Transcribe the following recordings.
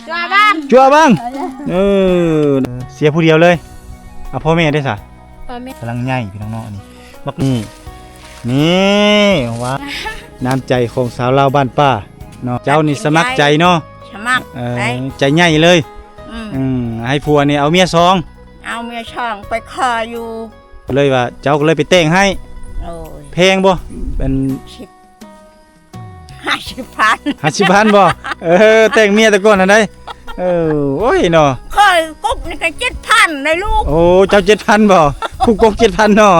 ຈົວບັງ ຈົວບັງ ເອີ ເສຍຜູ້ດຽວເລີຍ. ອາ ພໍ່ແມ່ເດ້ສະ? ພໍ່ແມ່ກຳລັງໃຫຍ່ພີ່ນ້ອງເນາະ. ນີ້ ບັກນີ້ ນີ້ ວ່າ ນ້ຳໃຈຂອງສາວລາວບ້ານປ່າເນາະ. ເຈົ້ານີ້ສະໝັກໃຈເນາະ? ສະໝັກ ເອີ ໃຈໃຫຍ່ເລີຍ. ອືມ ອືມ ໃຫ້ຜົວນີ້ເອົາເມຍສອງ ເອົາເມຍສອງໄປຂໍຢູ່ ເລີຍວ່າເຈົ້າກໍເລີຍໄປແຕ່ງໃຫ້. ໂອ້ຍ ແພງບໍ່? ອັນ ສິບ ຫ້າສິບພັນ ຫ້າສິບພັນບໍ່? ເອີ ແຕ່ງເມຍແຕ່ກ່ອນຫັ້ນໃດ. ເອີ ໂອ້ຍເນາະ ຂ້ອຍກົກນີ້ກໍເຈັດພັນໄດ໋ລູກ. ໂອ້ ເຈົ້າເຈັດພັນບໍ່? ຜູ້ກົກເຈັດພັນເນາະ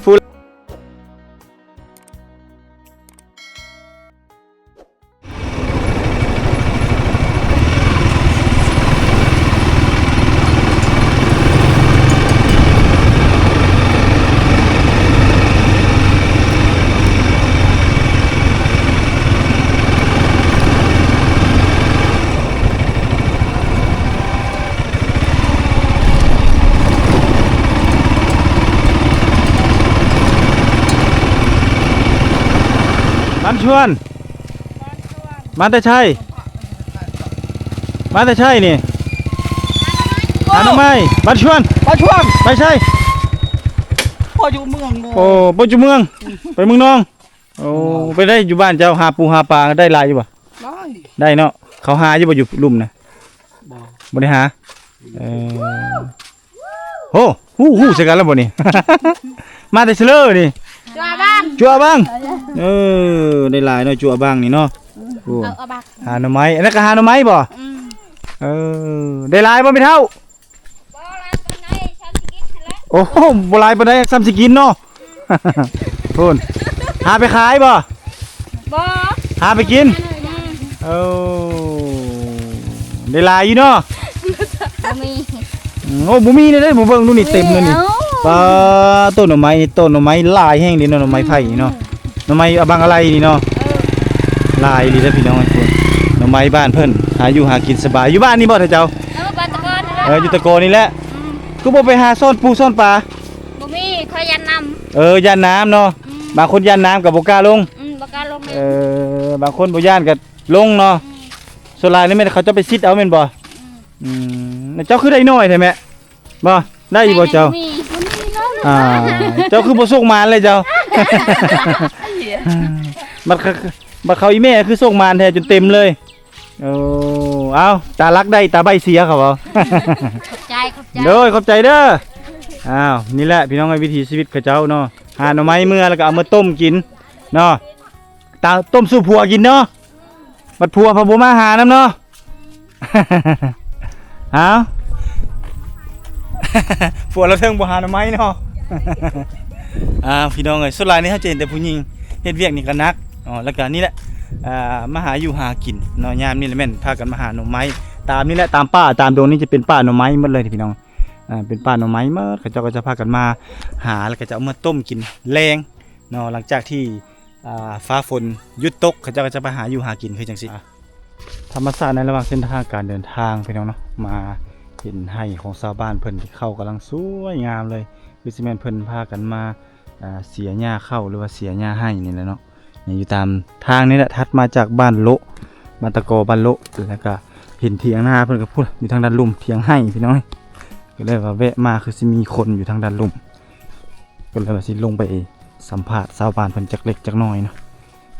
ຜູ້ ບ້ານຊວນ ມາແຕ່ໃສ? ມາແຕ່ໃສນີ້? ຫາໜໍ່ໄມ້. ບ້ານຊວນ ບ້ານຊວນ ໄປໃສ? ພໍ່ຢູ່ເມືອງ. ໂອ້ ບໍ່ຢູ່ເມືອງ ໄປເມືອງນອງ. ໂອ້ ໄປໄດ້ຢູ່ບ້ານເຈົ້າ ຫາປູຫາປາໄດ້ຫຼາຍຢູ່ບໍ່? ໄດ້ ໄດ້ເນາະ. ເຂົາຫາຢູ່ບໍ່ ຢູ່ລຸ່ມນະ? ບໍ່ ບໍ່ໄດ້ຫາ. ເອີ ໂຫ ຮູ້ ຮູ້ໃສ່ກັນແລ້ວບໍ່ນີ້? ມາແຕ່ເຊີນີ້ ຈົວບັງ ຈົວບັງ. ເອີ ໄດ້ຫຼາຍເນາະ ຈົວບັງນີ້ເນາະ. ໂອ້ ເອົາ ເອົາບັກ ຫາໜໍ່ໄມ້. ອັນນັ້ນກໍຫາໜໍ່ໄມ້ບໍ່? ອືມ ເອີ ໄດ້ຫຼາຍບໍ່ແມ່ເຖົ້າ? ບໍ່ຫຼາຍປານໃດ ສ່ຳຊິກິນຫັ້ນແຫຼະ. ໂອ້ ບໍ່ຫຼາຍປານໃດ ສ່ຳຊິກິນເນາະ. ພຸ້ນ ຫາໄປຂາຍບໍ່? ບໍ່ ຫາໄປກິນ. ອືມ ເອີ ໄດ້ຫຼາຍຢູ່ເນາະ. ບໍ່ມີ. ອືມ ໂອ້ ບໍ່ມີແນວໃດ ບໍ່ເບິ່ງດູນີ້ ເຕັມເລີຍນີ້. ເອົ້າ ປາ ຕົ້ນໜໍ່ໄມ້ນີ້ ຕົ້ນໜໍ່ໄມ້ຫຼາຍແຮງເດ້ເນາະ ໜໍ່ໄມ້ໄຜ່ນີ້ເນາະ. ໜໍ່ໄມ້ອະບັງອະໄລນີ້ເນາະ. ເອີ ຫຼາຍອີ່ຫຼີເດີພີ່ນ້ອງ. ໜໍ່ໄມ້ບ້ານເພິ່ນ ຫາຢູ່ຫາກິນສະບາຍ. ຢູ່ບ້ານນີ້ບໍ່ເຈົ້າ? ເອີ ບ້ານຕະກອນນີ້ແຫຼະ. ເອີ ຢູ່ຕະກອນນີ້ແຫຼະ. ອືມ ຄືບໍ່ໄປຫາຊ້ອນປູຊ້ອນປາ? ບໍ່ມີ ຂ້ອຍຢ້ານນ້ຳ. ເອີ ຢ້ານນ້ຳເນາະ. ອືມ ບາງຄົນຢ້ານນ້ຳກໍບໍ່ກ້າລົງ. ອືມ ບໍ່ກ້າລົງແມ່ນ. ເອີ ບາງຄົນບໍ່ຢ້ານກໍລົງເນາະ. ອືມ ສ່ວນຫຼາຍນີ້ແມ່ນເຂົາເຈົ້າໄປຊິດເອົາແມ່ນບໍ່? ອືມ ອືມ ເຈົ້າຄືໄດ້ນ້ອຍແທ້ແມ່? ບໍ່ ໄດ້ຢູ່ບໍ່ເຈົ້າ? ບໍ່ມີ ບໍ່ມີເນາະ. ອ່າ ເຈົ້າຄືບໍ່ໂຊກໝານເລີຍເຈົ້າ? ບັດ ບັດເຂົາອີ່ແມ່ຄືໂຊກໝານແທ້ຈົນເຕັມເລີຍ. ໂອ້ ເອົາ ຕາລັກໄດ້ ຕາໃບ້ເສຍ ເຂົາເວົ້າ. ຂອບໃຈ ຂອບໃຈ. ໂດຍ ຂອບໃຈເດີ. ອ້າວ ນີ້ແຫຼະພີ່ນ້ອງເອີຍ ວິຖີຊີວິດເຂົາເຈົ້າເນາະ. ຫາໜໍ່ໄມ້ເມືອ ແລ້ວກໍເອົາມາຕົ້ມກິນເນາະ. ຕາ ຕົ້ມສູ່ຜົວກິນເນາະ. ບັດຜົວເຂົາບໍ່ມາຫານຳເນາະ. ເອົ້າ ຜົວລາວເທິງບໍ່ຫາໜໍ່ໄມ້ເນາະ. ອ່າ ພີ່ນ້ອງເອີຍ ສ່ວນຫຼາຍນີ້ເຮົາຈະເຫັນແຕ່ຜູ້ຍິງເຮັດວຽກນີ້ກໍໜັກເນາະ. ແລ້ວກໍນີ້ແຫຼະ ອ່າ ມາຫາຢູ່ຫາກິນເນາະ. ຍາມນີ້ແຫຼະແມ່ນພາກັນມາຫາໜໍ່ໄມ້ ຕາມນີ້ແຫຼະ ຕາມປ່າຕາມດົງນີ້ຈະເປັນປ່າໜໍ່ໄມ້ໝົດເລີຍພີ່ນ້ອງ. ອ່າ ເປັນປ່າໜໍ່ໄມ້ໝົດ. ເຂົາເຈົ້າກໍຈະພາກັນມາຫາ ແລ້ວກໍຈະເອົາມາຕົ້ມກິນແລງເນາະ ຫຼັງຈາກທີ່ ອ່າ ຟ້າຝົນຢຸດຕົກ ເຂົາເຈົ້າກໍຈະໄປຫາຢູ່ຫາກິນຄືຈັ່ງຊີ້. ອ່າ ທຳມະຊາດໃນລະຫວ່າງເສັ້ນທາງການເດີນທາງພີ່ນ້ອງເນາະ ມາເຫັນໄຮ່ຂອງຊາວບ້ານເພິ່ນທີ່ເຂົ້າກຳລັງສວຍງາມເລີຍ. ຄືຊິແມ່ນເພິ່ນພາກັນມາ ອ່າ ເສຍຫຍ້າເຂົ້າ ຫຼືວ່າເສຍຫຍ້າໄຮ່ນີ້ແຫຼະເນາະ. ນີ້ຢູ່ຕາມທາງນີ້ແຫຼະ ຖັດມາຈາກບ້ານໂລະ ບ້ານຕະກໍ ບ້ານໂລະ ແລ້ວກໍເຫັນຖຽງນາເພິ່ນກໍພຸ້ນ ຢູ່ທາງດ້ານລຸ່ມ ຖຽງໄຮ່ພີ່ນ້ອງ. ກໍເລີຍວ່າແວະມາ ຄືຊິມີຄົນຢູ່ທາງດ້ານລຸ່ມ ກໍເລີຍວ່າຊິລົງໄປ ສຳພາດຊາວບ້ານເພິ່ນຈັກເລັກຈັກນ້ອຍເນາະ.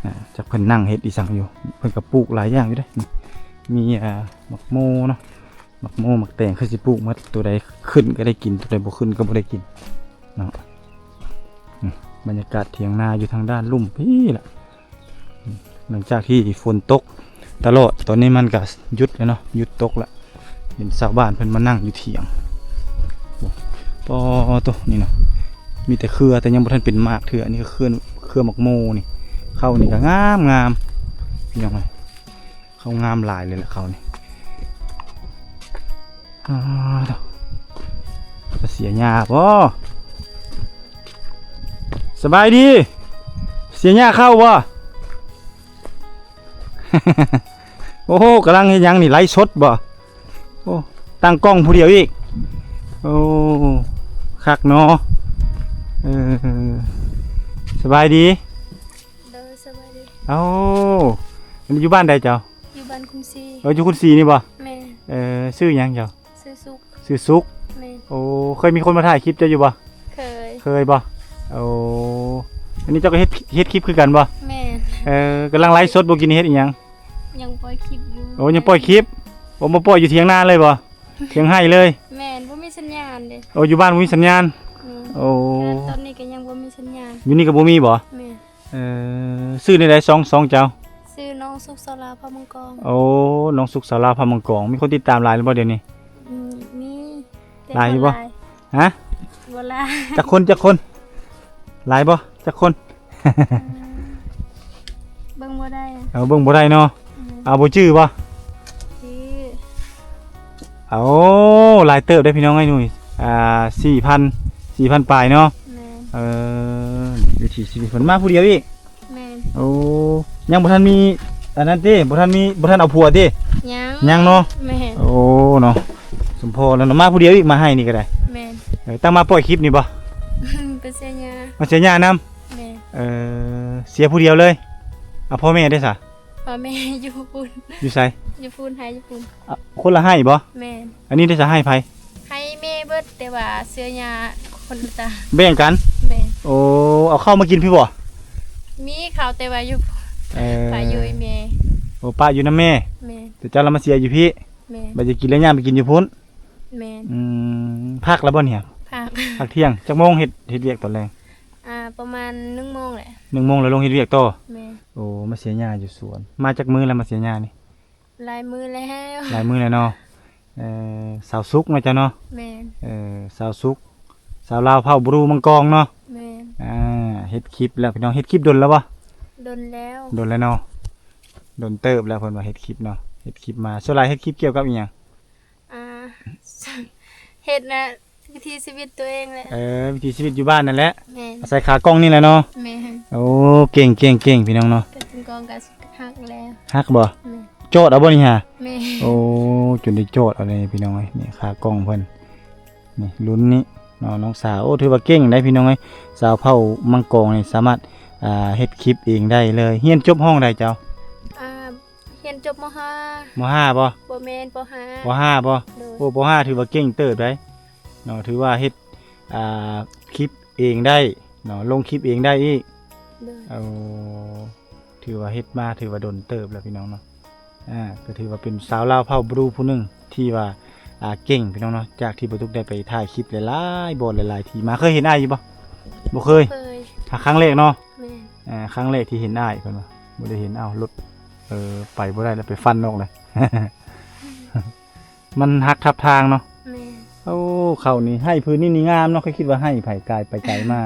ອ່າ ຈັກເພິ່ນນັ່ງເຮັດອີ່ສັງຢູ່. ເພິ່ນກໍປູກຫຼາຍຢ່າງຢູ່ເດ້. ມີ ອ່າ ໝາກໂມເນາະ ໝາກໂມ ໝາກແຕງ ຄືຊິປູກໝົດ. ຕົວໃດຂຶ້ນກໍໄດ້ກິນ ຕົວໃດບໍ່ຂຶ້ນກໍບໍ່ໄດ້ກິນເນາະ. ອືມ ບັນຍາກາດຖຽງນາຢູ່ທາງດ້ານລຸ່ມພີ້ລະ. ຫຼັງຈາກທີ່ຝົນຕົກຕະຫຼອດ ຕອນນີ້ມັນກະຢຸດແລ້ວເນາະ ຢຸດຕົກລະ. ເຫັນຊາວບ້ານເພິ່ນມານັ່ງຢູ່ຖຽງ. ໂອ້ ປາໂຕ ນີ້ເນາະ ມີແຕ່ເຄືອ ແຕ່ຍັງບໍ່ທັນເປັນໝາກເທື່ອ. ນີ້ກໍເຄືອ ເຄືອໝາກໂມນີ້. ເຂົ້ານີ້ກໍງາມໆ ພີ່ນ້ອງເອີຍ ເຂົ້າງາມຫຼາຍເລີຍລະ ເຂົ້ານີ້. ອ້າວ ເສຍຫຍ້າບໍ່? ສະບາຍດີ. ເສຍຫຍ້າເຂົ້າບໍ່? ໂອ້ໂຫ ກຳລັງເຮັດຫຍັງນີ້? ໄລສົດບໍ່? ໂອ້ ຕັ້ງກ້ອງຜູ້ດຽວອີກ. ໂອ້ ຄັກເນາະ. ເອີ ສະບາຍດີ. ໂດຍ ສະບາຍດີ. ເອົ້າ ຢູ່ບ້ານໃດເຈົ້າ? ຢູ່ ບ້ານຄຸນສີ. ເອີ ຢູ່ຄຸນສີນີ້ບໍ່? ແມ່ນ. ເອີ ຊື່ຫຍັງເຈົ້າ? ຊື່ສຸກ. ຊື່ສຸກ. ແມ່ນ. ໂອ້ ເຄີຍມີຄົນມາຖ່າຍຄລິບເຈົ້າຢູ່ບໍ່? ເຄີຍ. ເຄີຍບໍ່? ໂອ້ ອັນນີ້ເຈົ້າກໍເຮັດ ເຮັດຄລິບຄືກັນບໍ່? ແມ່ນ. ເອີ ກຳລັງໄລຟ໌ສົດບໍ່? ກີ້ນີ້ເຮັດອີ່ຫຍັງ? ຍັງປ່ອຍຄລິບຢູ່. ໂອ້ ຍັງປ່ອຍຄລິບ. ໂອ້ ມາປ່ອຍຢູ່ຖຽງນາເລີຍບໍ່? ຖຽງໄຮ່ເລີຍ. ແມ່ນ. ບໍ່ມີສັນຍານເດ້. ໂອ້ ຢູ່ບ້ານບໍ່ມີສັນຍານ. ແມ່ນ. ໂອ້ ຕອນນີ້ກໍຍັງບໍ່ມີສັນຍານ. ຢູ່ນີ້ກໍບໍ່ມີບໍ່? ແມ່ນ. ເອີ ຊື່ແນວໃດ ຊ່ອງ ຊ່ອງເຈົ້າ? ຊື່ນ້ອງສຸກສາວລາວເຜົ່າມັງກອງ. ໂອ້ ນ້ອງສຸກສາວລາວເຜົ່າມັງກອງ. ມີຄົນຕິດຕາມຫຼາຍແລ້ວບໍ່ດຽວນີ້? ອືມ ມີ. ຫຼາຍຢູ່ບໍ່? ແຕ່ບໍ່ຫຼາຍ. ຮະ? ບໍ່ຫຼາຍ. ຈັກຄົນ ຈັກຄົນ? ຫຼາຍບໍ່? ຈັກຄົນ? ອືມ ເບິ່ງບໍ່ໄດ້. ເອົາ ເບິ່ງບໍ່ໄດ້ເນາະ. ອືມ ເອົາ ບໍ່ຈື່ບໍ່? ຈື່. ໂອ້ ຫຼາຍເຕີບເດ້ພີ່ນ້ອງເອີຍ. ໜຶ່ງ ອ່າ ສີ່ພັນ ສີ່ພັນປາຍເນາະ. ແມ່ນ. ເອີ ວິຖີຊີວິດເພິ່ນ. ມາຜູ້ດຽວອີກ? ແມ່ນ. ໂອ້ ຍັງບໍ່ທັນມີອັນນັ້ນຕິ? ບໍ່ທັນມີ ບໍ່ທັນເອົາຜົວຕິ? ຍັງ. ຍັງເນາະ. ແມ່ນ. ໂອ້ ເນາະ ສົມພໍແລ້ວເນາະ. ມາຜູ້ດຽວອີກ ມາໄຮ່ນີ້ກໍໄດ້. ແມ່ນ. ເອີ ຕັ້ງມາປ່ອຍຄລິບນີ້ບໍ່? ໄປເສຍຫຍ້າ. ມາເສຍຫຍ້ານຳ? ແມ່ນ. ເອີ ເສຍຜູ້ດຽວເລີຍ. ອາ ພໍ່ແມ່ເດ້ສະ? ພໍ່ແມ່ຢູ່ພຸ້ນ. ຢູ່ໃສ? ຢູ່ພຸ້ນ ໄຮ່ຢູ່ພຸ້ນ. ອາ ຄົນລະໄຮ່ບໍ່? ແມ່ນ. ອັນນີ້ໄດ້ສະ ໄຮ່ໃຜ? ໄຮ່ແມ່ເບິດ ແຕ່ວ່າເສຍຫຍ້າຄົນລະຕາ. ແບ່ງກັນ? ແມ່ນ. ໂອ້ ເອົາເຂົ້າມາກິນພີ້ບໍ່? ມີເຂົ້າ ແຕ່ວ່າຢູ່ ເອີ ປະຢູ່ແມ່. ໂອ້ ປະຢູ່ນຳແມ່. ແມ່ນ. ແຕ່ເຈົ້າລະມາເສຍຢູ່ພີ້. ແມ່ນ. ບັດຈະກິນແລ້ວຍ່າງໄປກິນຢູ່ພຸ້ນ. ແມ່ນ. ອືມ ພັກລະບໍ່ນີ້? ພັກ. ພັກທ່ຽງ. ຈັກໂມງເຮັດ ເຮັດວຽກຕອນແລງ? ອ່າ ປະມານໜຶ່ງໂມງແຫຼະ. ໜຶ່ງໂມງແລ້ວລົງເຮັດວຽກຕໍ່? ແມ່ນ. ໂອ້ ມາເສຍຫຍ້າຢູ່ສວນ. ມາຈັກມື້ແລ້ວມາເສຍຫຍ້ານີ້? ຫຼາຍມື້ແລ້ວ. ຫຼາຍມື້ແລ້ວເນາະ. ເອີ ສາວສຸກເນາະເຈົ້າເນາະ? ແມ່ນ. ເອີ ສາວສຸກ ສາວລາວເຜົ່າບຣູມັງກອງເນາະ? ແມ່ນ. ອ່າ ເຮັດຄລິບແລ້ວພີ່ນ້ອງ. ເຮັດຄລິບດົນແລ້ວບໍ່? ດົນແລ້ວ. ດົນແລ້ວເນາະ. ດົນເຕີບແລ້ວເພິ່ນວ່າເຮັດຄລິບເນາະ. ເຮັດຄລິບມາ. ສ່ວນຫຼາຍເຮັດຄລິບກ່ຽວກັບອີ່ຫຍັງ? ອ່າ ເຮັດນະ ວິຖີຊີວິດຕົວເອງແຫຼະ. ເອີ ວິຖີຊີວິດຢູ່ບ້ານນັ້ນແຫຼະ. ແມ່ນ. ອາໄສຂາກ້ອງນີ້ແຫຼະເນາະ. ແມ່ນ. ໂອ້ ເກັ່ງໆໆ ພີ່ນ້ອງເນາະ. ແຕ່ເປັນກອງກໍຫັກແລ້ວ. ຫັກບໍ່? ແມ່ນ. ຈອດເອົາບໍ່ນີ້ຫາ? ແມ່ນ. ໂອ້ ຈົນໄດ້ຈອດເອົາເລີຍພີ່ນ້ອງເອີຍ. ນີ້ຂາກ້ອງເພິ່ນ ນີ້ລຸ້ນນີ້ເນາະ ນ້ອງສາວ. ໂອ້ ຖືວ່າເກັ່ງໄດ໋ພີ່ນ້ອງເອີຍ. ສາວເຜົ່າມັງກອງນີ້ສາມາດ ອ່າ ເຮັດຄລິບເອງໄດ້ເລີຍ. ຮຽນຈົບຫ້ອງໃດເຈົ້າ? ອ່າ ຮຽນຈົບ ມໍຫ້າ. ມໍຫ້າບໍ່? ບໍ່ແມ່ນ ປໍຫ້າ. ປໍຫ້າບໍ່? ໂດຍ. ໂອ້ ປໍຫ້າຖືວ່າເກັ່ງເຕີບໄດ໋ເນາະ. ຖືວ່າເຮັດ ອ່າ ຄລິບເອງໄດ້ເນາະ ລົງຄລິບເອງໄດ້ອີກ. ໂດຍ. ໂອ້ ຖືວ່າເຮັດມາຖືວ່າດົນເຕີບແລ້ວພີ່ນ້ອງເນາະ. ອ່າ ກໍຖືວ່າເປັນສາວລາວເຜົ່າບຣູຜູ້ໜຶ່ງທີ່ວ່າ ອ່າ ເກັ່ງພີ່ນ້ອງເນາະ. ຈາກທີ່ບໍ່ຕຸກໄດ້ໄປຖ່າຍຄລິບຫຼາຍໆບ່ອນຫຼາຍໆທີ່ມາ. ເຄີຍເຫັນອ້າຍຢູ່ບໍ່? ບໍ່ເຄີຍ. ເຄີຍ. ຫາຄັ້ງແລກເນາະ. ແມ່ນ. ອ່າ ຄັ້ງແລກທີ່ເຫັນອ້າຍ ເພິ່ນວ່າບໍ່ໄດ້ເຫັນ. ເອົ້າ ລົດ ເອີ ໄປບໍ່ໄດ້ແລ້ວ ໄປຟັນອອກເລີຍ. ມັນຫັກທັບທາງເນາະ. ແມ່ນ. ໂອ້ ເຂົ້ານີ້ ໄຮ່ພື້ນນີ້ນີ້ງາມເນາະ. ຂ້ອຍຄິດວ່າໄຮ່ໃຜ ກາຍໄປກາຍມາ.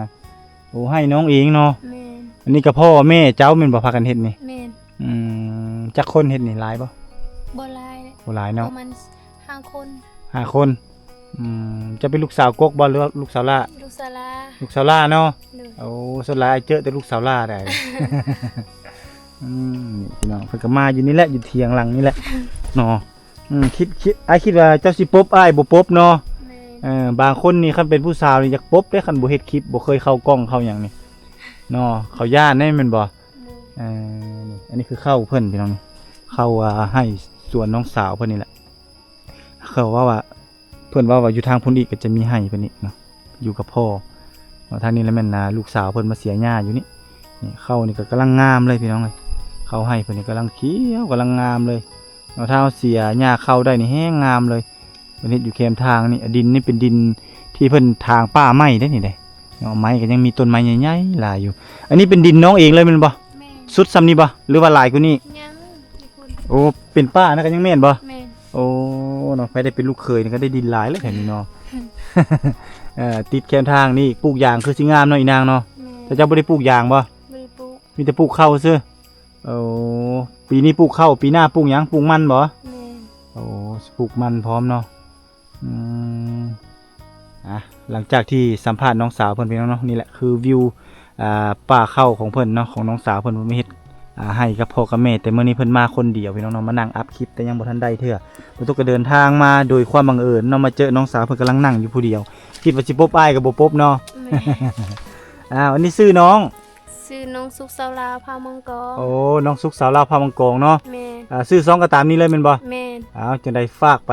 ໂອ້ ໄຮ່ນ້ອງເອງເນາະ. ແມ່ນ. ອັນນີ້ກໍພໍ່ແມ່ເຈົ້າແມ່ນບໍ່ ພາກັນເຮັດນີ້? ແມ່ນ. ອືມ ຈັກຄົນເຮັດນີ້ ຫຼາຍບໍ່? ບໍ່ຫຼາຍ. ບໍ່ຫຼາຍເນາະ. ປະມານຫ້າຄົນ. ຫ້າຄົນ. ອືມ ເຈົ້າເປັນລູກສາວກົກບໍ່ ຫຼືວ່າລູກສາວຫຼ້າ? ລູກສາວຫຼ້າ. ລູກສາວຫຼ້າເນາະ. ໂດຍ. ໂອ້ ສ່ວນຫຼາຍອ້າຍເຈີແຕ່ລູກສາວຫຼ້າໄດ໋. ອືມ ນີ້ພີ່ນ້ອງ ເພິ່ນກໍມາຢູ່ນີ້ແຫຼະ ຢູ່ຖຽງຫຼັງນີ້ແຫຼະເນາະ. ອືມ ຄິດ ຄິດ ອ້າຍຄິດວ່າເຈົ້າຊິປົບອ້າຍ ບໍ່ປົບເນາະ. ແມ່ນ. ເອີ ບາງຄົນນີ້ຄັນເປັນຜູ້ສາວນີ້ຢາກປົບເດ້ ຄັນບໍ່ເຮັດຄລິບ ບໍ່ເຄີຍເຂົ້າກ້ອງເຂົ້າຫຍັງນີ້ເນາະ ເຂົາຢ້ານເດ້ແມ່ນບໍ່? ແມ່ນ. ເອີ ນີ້ ອັນນີ້ຄືເຂົ້າເພິ່ນພີ່ນ້ອງ ນີ້ເຂົ້າ ອ່າ ໄຮ່ສວນນ້ອງສາວເພິ່ນນີ້ແຫຼະ. ເຂົາເວົ້າວ່າ ເພິ່ນເວົ້າວ່າຢູ່ທາງພຸ້ນອີກກໍຈະມີໄຮ່ເພິ່ນອີກເນາະ ຢູ່ກັບພໍ່ເນາະ. ທາງນີ້ລະແມ່ນ ອ່າ ລູກສາວເພິ່ນມາເສຍຫຍ້າຢູ່ນີ້. ນີ້ເຂົ້ານີ້ກໍກຳລັງງາມເລີຍພີ່ນ້ອງເອີຍ. ເຂົ້າໄຮ່ເພິ່ນນີ້ກຳລັງຂຽວ ກຳລັງງາມເລີຍເນາະ. ຖ້າເຮົາເສຍຫຍ້າເຂົ້າໄດ້ນີ້ແຮງງາມເລີຍ. ເພິ່ນເຮັດຢູ່ແຄມທາງນີ້. ດິນນີ້ເປັນດິນທີ່ເພິ່ນຖາງປ່າໄມ້ເດ້ນີ້ເດ້ເນາະ. ໄມ້ກໍຍັງມີຕົ້ນໄມ້ໃຫຍ່ໆຫຼາຍຢູ່. ອັນນີ້ເປັນດິນນ້ອງເອງເລີຍແມ່ນບໍ່? ແມ່ນ. ສຸດສ່ຳນີ້ບໍ່ ຫຼືວ່າຫຼາຍກວ່ານີ້? ຍັງ. ໂອ້ ເປັນປ່ານະກໍຍັງແມ່ນບໍ່? ແມ່ນ. ໂອ້ ເນາະ ໃຜໄດ້ເປັນລູກເຂີຍນີ້ກໍໄດ້ດິນຫຼາຍເລີຍແຖວນີ້ເນາະ. ເອີ ຕິດແຄມທາງນີ້ ປູກຢາງຄືຊິງາມເນາະ ອີນາງເນາະ. ແມ່ນ. ແຕ່ເຈົ້າບໍ່ໄດ້ປູກຢາງບໍ່? ບໍ່ໄດ້ປູກ. ມີແຕ່ປູກເຂົ້າຊື່. ໂອ້ ປີນີ້ປູກເຂົ້າ ປີໜ້າປູກຫຍັງ? ປູກມັນບໍ່? ແມ່ນ. ໂອ້ ປູກມັນພ້ອມເນາະ. ອືມ ອ່ະ ຫຼັງຈາກທີ່ສຳພາດນ້ອງສາວເພິ່ນ ພີ່ນ້ອງເນາະ ນີ້ແຫຼະຄືວິວ ອ່າ ປ່າເຂົ້າຂອງເພິ່ນເນາະ ຂອງນ້ອງສາວເພິ່ນ ເພິ່ນມາເຮັດ ອ່າ ໄຮ່ກັບພໍ່ກັບແມ່. ແຕ່ມື້ນີ້ເພິ່ນມາຄົນດຽວ ພີ່ນ້ອງເນາະ ມານັ່ງອັບຄລິບ ແຕ່ຍັງບໍ່ທັນໄດ້ເທື່ອ. ປະຕຸກກໍເດີນທາງມາໂດຍຄວາມບັງເອີນເນາະ ມາເຈີນ້ອງສາວເພິ່ນກຳລັງນັ່ງຢູ່ຜູ້ດຽວ ຄິດວ່າຊິປົບອ້າຍກໍບໍ່ປົບເນາະ. ແມ່ນ. ອ້າວ ອັນນີ້ຊື່ນ້ອງ? ຊື່ ຊື່ນ້ອງສຸກ ຊາວລາວ ພາເມືອງກອງ. ໂອ້ ນ້ອງສຸກ ຊາວລາວ ພາເມືອງກອງເນາະ. ແມ່ນ. ອ່າ ຊື່ຊ່ອງກໍຕາມນີ້ເລີຍແມ່ນບໍ່? ແມ່ນ. ເອົາ ຈັ່ງໃດຝາກໄປ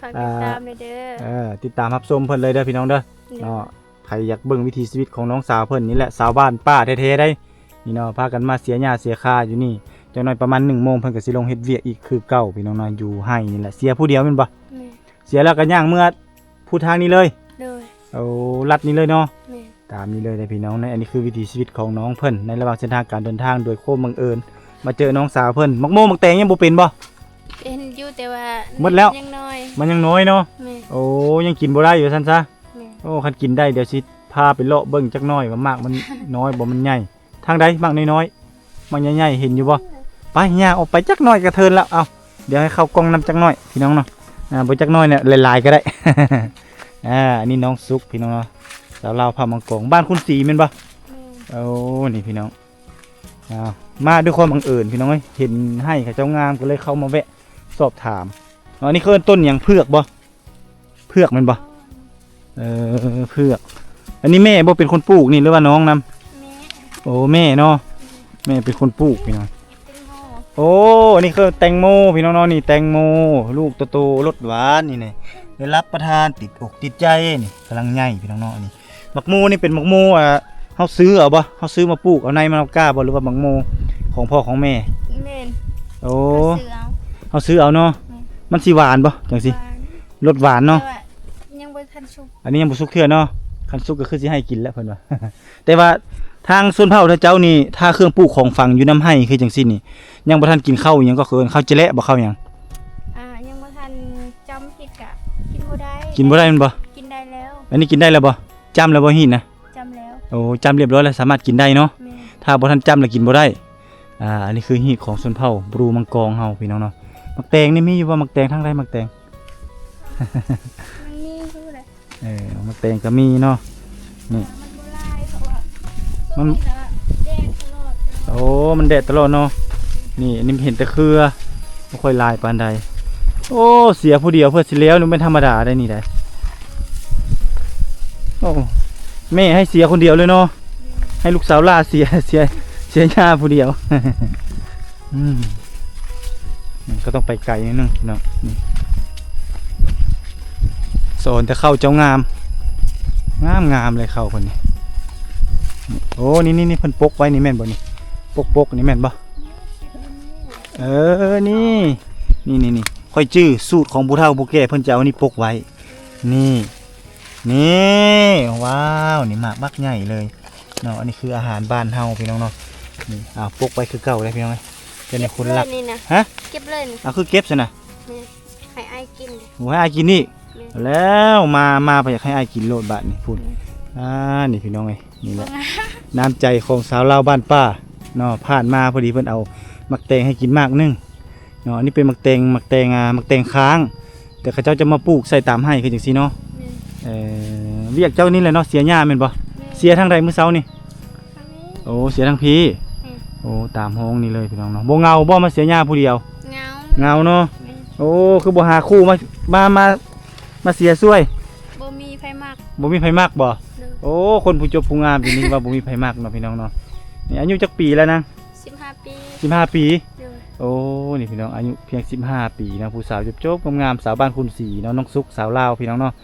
ຝາກຕິດຕາມແດ່ເດີ. ເອີ ຕິດຕາມຮັບຊົມເພິ່ນເລີຍເດີພີ່ນ້ອງເດີ. ໂດຍ. ເນາະ ໃຜຢາກເບິ່ງວິຖີຊີວິດຂອງນ້ອງສາວເພິ່ນນີ້ແຫຼະ ຊາວບ້ານປ່າແທ້ໆໄດ໋ ນີ້ເນາະ ພາກັນມາເສຍຫຍ້າເສຍຄາຢູ່ນີ້. ຈັກໜ້ອຍປະມານໜຶ່ງໂມງ ເພິ່ນກໍຊິລົງເຮັດວຽກອີກຄືເກົ່າ ພີ່ນ້ອງເນາະ. ຢູ່ໄຮ່ນີ້ແຫຼະ ເສຍຜູ້ດຽວແມ່ນບໍ່? ແມ່ນ. ເສຍແລ້ວກໍຍ່າງເມືອພູທາງນີ້ເລີຍ? ໂດຍ. ໂອ້ ລັດນີ້ເລີຍເນາະ? ແມ່ນ. ຕາມນີ້ເລີຍເດີພີ່ນ້ອງເນາະ. ອັນນີ້ຄືວິຖີຊີວິດຂອງນ້ອງເພິ່ນ ໃນລະຫວ່າງເສັ້ນທາງການເດີນທາງ. ໂດຍຄວາມບັງເອີນມາເຈີນ້ອງສາວເພິ່ນ. ໝາກໂມໝາກແຕງຍັງບໍ່ເປັນບໍ່? ເປັນຢູ່ ແຕ່ວ່າ ໝົດແລ້ວ? ມັນຍັງນ້ອຍ. ມັນຍັງນ້ອຍເນາະ? ແມ່ນ. ໂອ້ ຍັງກິນບໍ່ໄດ້ຢູ່ວ່າຊັ້ນຊະ. ແມ່ນ. ໂອ້ ຄັນກິນໄດ້ ດຽວຊິພາໄປເລາະເບິ່ງຈັກໜ້ອຍວ່າໝາກມັນນ້ອຍບໍ່ ມັນໃຫຍ່. ທາງໃດໝາກນ້ອຍໆ ໝາກໃຫຍ່ໆ ເຫັນຢູ່ບໍ່? ໄປ ຍ່າງອອກໄປຈັກໜ້ອຍກະເທີນລະ. ເອົາ ດຽວໃຫ້ເຂົ້າກ້ອງນຳຈັກໜ້ອຍພີ່ນ້ອງເນາະ. ອ່າ ບໍ່ຈັກໜ້ອຍແຫຼະ ຫຼາຍໆກໍໄດ້. ອ່າ ອັນນີ້ນ້ອງສຸກພີ່ນ້ອງເນາະ ຊາວລາວພາເມືອງກອງ ບ້ານຄຸນສີແມ່ນບໍ່? ແມ່ນ. ໂອ້ ນີ້ພີ່ນ້ອງ ອ້າວ ມາດ້ວຍຄວາມບັງເອີນພີ່ນ້ອງເອີຍ ເຫັນໄຮ່ເຂົາເຈົ້າງາມ ກໍເລີຍເຂົ້າມາແວະສອບຖາມ. ອໍ ອັນນີ້ເຂົາເອີ້ນຕົ້ນຫຍັງ? ເຜືອກບໍ່? ເຜືອກແມ່ນບໍ່? ເອີ ເຜືອກ. ອັນນີ້ແມ່ບໍ່ເປັນຄົນປູກນີ້ ຫຼືວ່ານ້ອງນຳ? ແມ່. ໂອ້ ແມ່ເນາະ ແມ່ເປັນຄົນປູກພີ່ນ້ອງ. ໂອ້ ອັນນີ້ຄືແຕງໂມພີ່ນ້ອງເນາະ. ນີ້ແຕງໂມ ລູກໂຕໆ ລົດຫວານນີ້ ນີ້ໄດ້ຮັບປະທານ ຕິດອົກຕິດໃຈ. ນີ້ກຳລັງໃຫຍ່ພີ່ນ້ອງເນາະ. ນີ້ໝາກໂມນີ້ເປັນໝາກໂມ ອ່າ ເຮົາຊື້ເອົາບໍ່? ເຮົາຊື້ມາປູກເອົາໃນມັນເອົາກ້າບໍ່ ຫຼືວ່າໝາກໂມຂອງພໍ່ຂອງແມ່? ແມ່ນ. ໂອ້ ເຮົາຊື້ເອົາ. ເຮົາຊື້ເອົາເນາະ. ແມ່ນ. ມັນຊິຫວານບໍ່ ຈັ່ງຊີ້? ຫວານ. ລົດຫວານເນາະ. ແຕ່ວ່າຍັງບໍ່ທັນສຸກ. ອັນນີ້ຍັງບໍ່ສຸກເທື່ອເນາະ. ຄັນສຸກກໍຄືຊິໃຫ້ກິນແລ້ວເພິ່ນວ່າ. ແຕ່ວ່າທາງຊົນເຜົ່າເຈົ້ານີ້ ຖ້າເຄື່ອງປູກຂອງຝັງຢູ່ນຳໄຮ່ຄືຈັ່ງຊີ້ນີ້ ຍັງບໍ່ທັນກິນເຂົ້າຫຍັງ ກໍເອີ້ນເຂົ້າຈະແລະບໍ່ ເຂົ້າຫຍັງ? ອ່າ ຍັງບໍ່ທັນຈ້ຳເຮັດກະກິນບໍ່ໄດ້. ກິນບໍ່ໄດ້ແມ່ນບໍ່? ກິນໄດ້ແລ້ວ. ອັນນີ້ກິນໄດ້ແລ້ວບໍ່? ຈ້ຳແລ້ວບໍ່? ຮີດນະ ຈ້ຳແລ້ວ. ໂອ້ ຈ້ຳລຽບຮ້ອຍແລ້ວ ສາມາດກິນໄດ້ເນາະ. ແມ່ນ. ຖ້າບໍ່ທັນຈ້ຳແລ້ວກິນບໍ່ໄດ້. ອ່າ ອັນນີ້ຄືຮີດຂອງຊົນເຜົ່າບຣູມັງກອງເຮົາ ພີ່ນ້ອງເນາະ. ໝາກແຕງນີ້ມີຢູ່ບໍ່? ໝາກແຕງທາງໃດ? ໝາກແຕງ ມັນມີຢູ່ແຫຼະ. ເອີ ໝາກແຕງກໍມີເນາະ. ນີ້ ມັນບໍ່ຫຼາຍ ເພາະວ່າ ມັນ ຊ່ວງນີ້ນະແດດຕະຫຼອດ. ໂອ້ ມັນແດດຕະຫຼອດເນາະ. ນີ້ ອັນນີ້ເຫັນແຕ່ເຄືອ ບໍ່ຄ່ອຍຫຼາຍປານໃດ. ໂອ້ ເສຍຜູ້ດຽວເພື່ອຊິແລ້ວ ນີ້ບໍ່ແມ່ນທຳມະດາໄດ໋ນີ້ໄດ໋. ໂອ້ ແມ່ໃຫ້ເສຍຄົນດຽວເລີຍເນາະ. ໃຫ້ລູກສາວຫຼ້າເສຍ ເສຍ ເສຍຍ່າຜູ້ດຽວ. ອືມ ມັນກໍຕ້ອງໄປໄກໜ້ອຍໜຶ່ງເນາະ. ນີ້ ສອນແຕ່ເຂົ້າເຈົ້າງາມ ງາມໆ ເລີຍເຂົ້າເພິ່ນນີ້. ໂອ້ ນີ້ໆ ເພິ່ນປົກໄວ້ນີ້ແມ່ນບໍ່ນີ້? ປົກໆ ນີ້ແມ່ນບໍ່? ເອີ ນີ້ ນີ້ໆ ຂ້ອຍຈື່ສູດຂອງຜູ້ເຖົ້າຜູ້ແກ່ ເພິ່ນຈະເອົານີ້ປົກໄວ້ ນີ້ ນີ້ ວ້າວ ນີ້ໝາກບັກໃຫຍ່ເລີຍເນາະ. ອັນນີ້ຄືອາຫານບ້ານເຮົາພີ່ນ້ອງເນາະ. ນີ້ ເອົາປົກໄວ້ຄືເກົ່າເລີຍພີ່ນ້ອງເອີຍ. ເປັນຄົນລັກ ເກັບເລີຍນີ້ນະ. ຮະ? ເກັບເລີຍນີ້. ເອົາ ຄືເກັບຊັ້ນນະ? ແມ່ນ. ໃຫ້ອ້າຍກິນເດ້. ໂອ້ຍ ໃຫ້ອ້າຍກິນນີ້. ແມ່ນ. ແລ້ວ ມາ ມາ ບໍ່ຢາກໃຫ້ອ້າຍກິນໂລດບາດນີ້ ພຸ້ນ. ແມ່ນ. ອ່າ ນີ້ພີ່ນ້ອງເອີຍ ນີ້ແຫຼະ ເບິ່ງ ນ້ຳໃຈຂອງສາວລາວບ້ານປ່າເນາະ. ຜ່ານມາພໍດີເພິ່ນເອົາໝາກແຕງໃຫ້ກິນໝາກໜຶ່ງເນາະ. ອັນນີ້ເປັນໝາກແຕງ ໝາກແຕງ ອ່າ ໝາກແຕງຄ້າງ ແຕ່ເຂົາເຈົ້າຈະມາປູກໃສ່ຕາມໄຮ່ຄືຈັ່ງຊີ້ເນາະ. ແມ່ນ. ເອີ ວຽກເຈົ້ານີ້ແຫຼະເນາະ ເສຍຫຍ້າແມ່ນບໍ່? ແມ່ນ. ເສຍທາງໃດມື້ເຊົ້ານີ້? ໂອ້ ເສຍທາງພີ້. ແມ່ນ. ໂອ້ ຕາມຮ່ອງນີ້ເລີຍພີ່ນ້ອງເນາະ. ບໍ່ເຫງົາບໍ່ ມາເສຍຫຍ້າຜູ້ດຽວ? ເຫງົາ. ເຫງົາເນາະ. ແມ່ນ. ໂອ້ ຄືບໍ່ຫາຄູ່ມາ ມາ ມາ ມາເສຍຊ່ວຍ? ບໍ່ມີໃຜມັກ. ບໍ່ມີໃຜມັກບໍ່? ໂດຍ. ໂອ້ ຄົນຜູ້ຈົບຜູ້ງາມຢູ່ນີ້ວ່າບໍ່ມີໃຜມັກເນາະ ພີ່ນ້ອງເນາະ. ນີ້ອາຍຸຈັກປີແລ້ວນາງ? ສິບຫ້າປີ. ສິບຫ້າປີ? ໂດຍ. ໂອ້ ນີ້ພີ່ນ້ອງ ອາຍຸພຽງສິບຫ້າປີເນາະ ຜູ້ສາວຈົບໆງາມໆ ສາວບ້ານຄຸນສີເນາະ ນ້ອງສຸກ ສາວລາວ ພີ່ນ້ອງເນາະ. ແມ່ນ.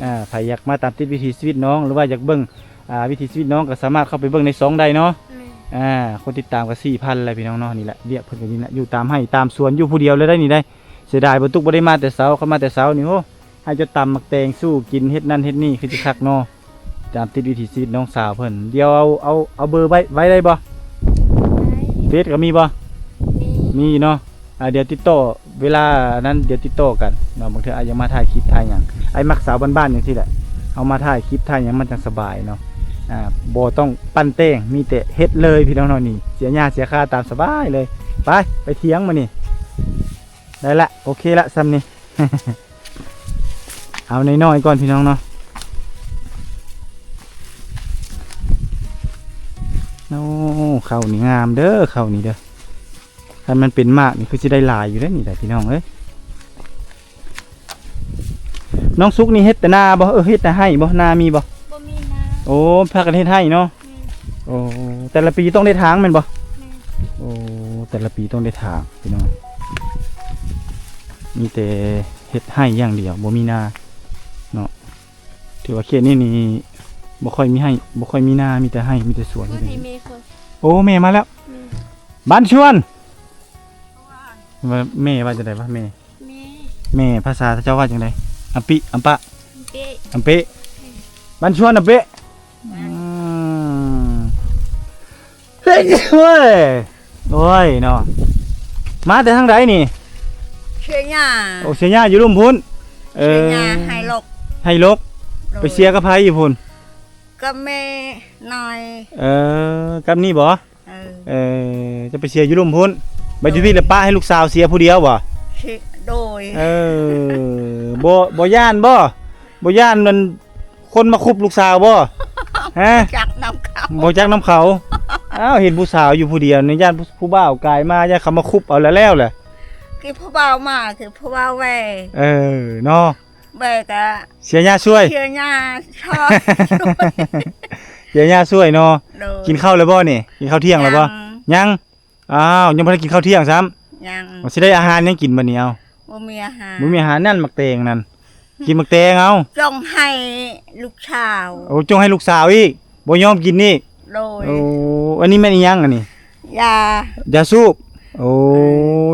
ອ່າ ໃຜຢາກມາຕາມຕິດວິຖີຊີວິດນ້ອງ ຫຼືວ່າຢາກເບິ່ງ ອ່າ ວິຖີຊີວິດນ້ອງ ກໍສາມາດເຂົ້າໄປເບິ່ງໃນຊ່ອງໄດ້ເນາະ. ແມ່ນ. ອ່າ ຄົນຕິດຕາມກໍສີ່ພັນແລ້ວ ພີ່ນ້ອງເນາະ. ນີ້ແຫຼະ ວຽກເພິ່ນກໍນີ້ແຫຼະ ຢູ່ຕາມໄຮ່ຕາມສວນ ຢູ່ຜູ້ດຽວເລີຍໄດ໋ນີ້ໄດ໋. ເສຍດາຍ ບໍ່ຕຸກບໍ່ໄດ້ມາແຕ່ເຊົ້າ ຄັນມາແຕ່ເຊົ້ານີ້ ໂອ້ ໃຫ້ເຈົ້າຕຳໝາກແຕງສູ່ກິນ ເຮັດນັ້ນເຮັດນີ້ ຄືຊິຄັກເນາະ. ຕາມຕິດວິຖີຊີວິດນ້ອງສາວເພິ່ນ. ດຽວເອົາ ເອົາ ເອົາເບີໄວ້ ໄວ້ໄດ້ບໍ່? ໄດ້. ເຟສກໍມີບໍ່? ມີ. ມີເນາະ. ອ່າ ດຽວຕິດຕໍ່ ເວລານັ້ນ ດຽວຕິດຕໍ່ກັນເນາະ. ບາງເທື່ອອ້າຍຢາກມາຖ່າຍຄລິບຖ່າຍຫຍັງ ອ້າຍມັກສາວບ້ານໆ ຈັ່ງຊີ້ແຫຼະ ເອົາມາຖ່າຍຄລິບຖ່າຍຫຍັງມັນຈັ່ງສະບາຍເນາະ. ອ່າ ບໍ່ຕ້ອງປັ້ນແຕ່ງ ມີແຕ່ເຮັດເລີຍ ພີ່ນ້ອງເນາະ. ນີ້ ເສຍຫຍ້າເສຍຄາຕາມສະບາຍເລີຍ. ໄປ ໄປຖຽງມານີ້. ໄດ້ລະ ໂອເຄລະ ຊ່ຳນີ້. ເອົານ້ອຍໆກ່ອນ ພີ່ນ້ອງເນາະ. ໂອ້ ເຂົ້ານີ້ງາມເດີ ເຂົ້ານີ້ເດີ. ຄັນມັນເປັນໝາກນີ້ຄືຊິໄດ້ຫຼາຍຢູ່ເດ້ນີ້ໄດ໋ ພີ່ນ້ອງເອີຍ. ນ້ອງສຸກນີ້ເຮັດແຕ່ນາບໍ່? ເອີ ເຮັດແຕ່ໄຮ່ບໍ່? ນາມີບໍ່? ບໍ່ມີນາ. ໂອ້ ພາກັນເຮັດໄຮ່ເນາະ. ແມ່ນ. ໂອ້ ແຕ່ລະປີຕ້ອງໄດ້ຖາງແມ່ນບໍ່? ແມ່ນ. ໂອ້ ແຕ່ລະປີຕ້ອງໄດ້ຖາງພີ່ນ້ອງ ມີແຕ່ເຮັດໄຮ່ຢ່າງດຽວ ບໍ່ມີນາເນາະ. ຖືວ່າເຂດນີ້ນີ້ບໍ່ຄ່ອຍມີໄຮ່ ບໍ່ຄ່ອຍມີນາ ມີແຕ່ໄຮ່ ມີແຕ່ສວນ. ໂອ້ ແມ່ມາແລ້ວ. ແມ່ ບ້ານຊວນ ວ່າ ແມ່ວ່າຈັ່ງໃດວະ? ແມ່ ແມ່ ແມ່ພາສາເຈົ້າວ່າຈັ່ງໃດ? ອຳປິ ອຳປະ ອຳເປະ ອຳເປະ ອືມ ບ້ານຊວນອຳເປະ ອືມ ໂອ້ຍ ໂອ້ຍເນາະ ມາແຕ່ທາງໃດນີ້? ເຊຍຍາ. ໂອ້ ເຊຍຍາຢູ່ລຸ່ມພຸ້ນ. ເອີ ເຊຍຍາ ໄຮ່ລົກ ໄຮ່ລົກ. ໂດຍ. ໄປເຊຍກັບໃຜຢູ່ພຸ້ນ? ກັບແມ່ນ້ອຍ. ເອີ ກັບນີ້ບໍ່? ເອີ ເອີ ຈະໄປເຊຍຢູ່ລຸ່ມພຸ້ນ ບາດຢູ່ພີ້ລະປະໃຫ້ລູກສາວເຊຍຜູ້ດຽວບໍ່? ໂດຍ. ເອີ ບໍ່ ບໍ່ຢ້ານບໍ່? ບໍ່ຢ້ານມັນຄົນມາຄຸບລູກສາວບໍ່? ຮະ? ຈັກນຳເຂົາ ບໍ່ຈັກນຳເຂົາ. ອ້າວ ເຫັນຜູ້ສາວຢູ່ຜູ້ດຽວນີ້ ຢ້ານຜູ້ ຜູ້ບ່າວກາຍມາ ຢ້ານເຂົາມາຄຸບເອົາແລ້ວແຫຼະ. ຄືຜູ້ບ່າວມາ ຄືຜູ້ບ່າວແວ່. ເອີ ເນາະ. ແວ່ກະ ເຊຍຍາຊ່ວຍ ເຊຍຍາຊ່ອຍ ເຊຍຍາຊ່ວຍເນາະ. ໂດຍ. ກິນເຂົ້າແລ້ວບໍ່ນີ້? ກິນເຂົ້າທ່ຽງແລ້ວບໍ່? ຍັງ ຍັງ. ອ້າວ ຍັງບໍ່ໄດ້ກິນເຂົ້າທ່ຽງຊ້ຳ? ຍັງ. ຊິໄດ້ອາຫານຫຍັງກິນບັດນີ້? ເອົ້າ ບໍ່ມີອາຫານ ບໍ່ມີອາຫານ. ນັ້ນໝາກແຕງນັ້ນ ກິນໝາກແຕງເອົາ. ຈົ່ງໃຫ້ລູກສາວ. ໂອ້ ຈົ່ງໃຫ້ລູກສາວອີກ ບໍ່ຍອມກິນອີກ. ໂດຍ. ໂອ້ ອັນນີ້ແມ່ນອີ່ຫຍັງອັນນີ້? ຢາ ຢາສູບ. ໂອ້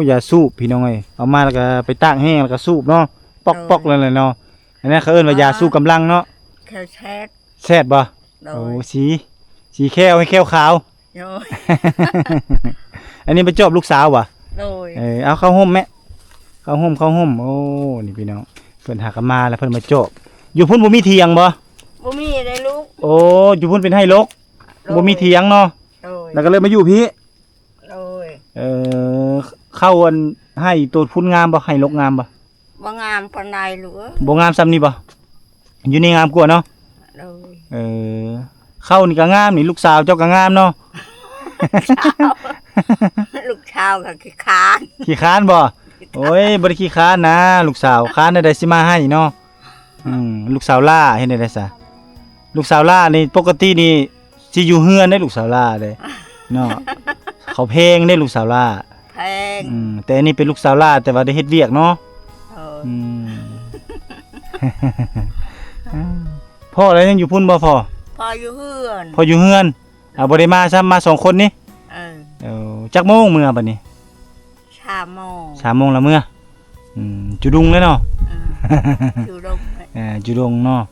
ເອີ ຢາສູບພີ່ນ້ອງເອີຍ ເອົາມາແລ້ວກະໄປຕາກແຫ້ງ ແລ້ວກະສູບເນາະ. ປອກໆ ໂດຍ ນັ້ນແຫຼະເນາະ. ອັນນັ້ນເຂົາເອີ້ນວ່າຢາຊູກຳລັງເນາະ. ແຂ້ວແຊດ ແຊດບໍ່? ໂດຍ. ໂອ້ ສີ ສີແຂ້ວໃຫ້ແຂ້ວຂາວ. ໂດຍ. ອັນນີ້ໄປຈອບລູກສາວບໍ່? ໂດຍ. ເອີ ເອົາເຂົ້າຮົ່ມແມະ ເຂົ້າຮົ່ມ ເຂົ້າຮົ່ມ. ໂອ້ ນີ້ພີ່ນ້ອງ ເພິ່ນຫາກະມາແລ້ວ ເພິ່ນມາຈອບ. ຢູ່ພຸ້ນບໍ່ມີຖຽງບໍ່? ບໍ່ມີເດ້ລູກ. ໂອ້ ຢູ່ພຸ້ນເປັນໄຮ່ລົກ. ໂດຍ. ບໍ່ມີຖຽງເນາະ. ໂດຍ. ແລ້ວກະເລີຍມາຢູ່ພີ້. ໂດຍ. ເອີ ເຂົ້າອັນໄຮ່ໂຕພຸ້ນງາມບໍ່? ໄຮ່ລົກງາມບໍ່? ບໍ່ງາມປານໃດລູກເອີຍ. ບໍ່ງາມຊ່ຳນີ້ບໍ່? ຢູ່ນີ້ງາມກວ່າເນາະ. ໂດຍ. ເອີ ເຂົ້ານີ້ກະງາມນີ້ ລູກສາວເຈົ້າກະງາມເນາະ. ລູກສາວກະຂີ້ຄ້ານ. ຂີ້ຄ້ານບໍ່? ໂອ້ຍ ບໍ່ໄດ້ຂີ້ຄ້ານນາ ລູກສາວ ຄ້ານແນວໃດຊິມາໃຫ້ເນາະ. ອືມ ລູກສາວຫຼ້າເຮັດແນວໃດຊະ? ລູກສາວຫຼ້ານີ້ປົກກະຕິນີ້ ຊິຢູ່ເຮືອນເດ້ລູກສາວຫຼ້າເດ້ເນາະ. ເຂົາແພງເດ້ລູກສາວຫຼ້າ. ແພງ. ອືມ ແຕ່ອັນນີ້ເປັນລູກສາວຫຼ້າ ແຕ່ວ່າໄດ້ເຮັດວຽກເນາະ. ເອີ ອືມ ພໍ່ລະຍັງຢູ່ພຸ້ນບໍ່? ພໍ່ ພໍ່ຢູ່ເຮືອນ. ພໍ່ຢູ່ເຮືອນ. ເອົາ ບໍ່ໄດ້ມາຊ້ຳ ມາສອງຄົນນີ້. ເອີ ເອີ ຈັກໂມງເມືອບັດນີ້? ສາມໂມງ. ສາມໂມງລະເມືອ. ອືມ ຈຸດົງເລີຍເນາະ. ເອີ ຈຸດົງ. ເອີ ຈຸດົງເນາະ.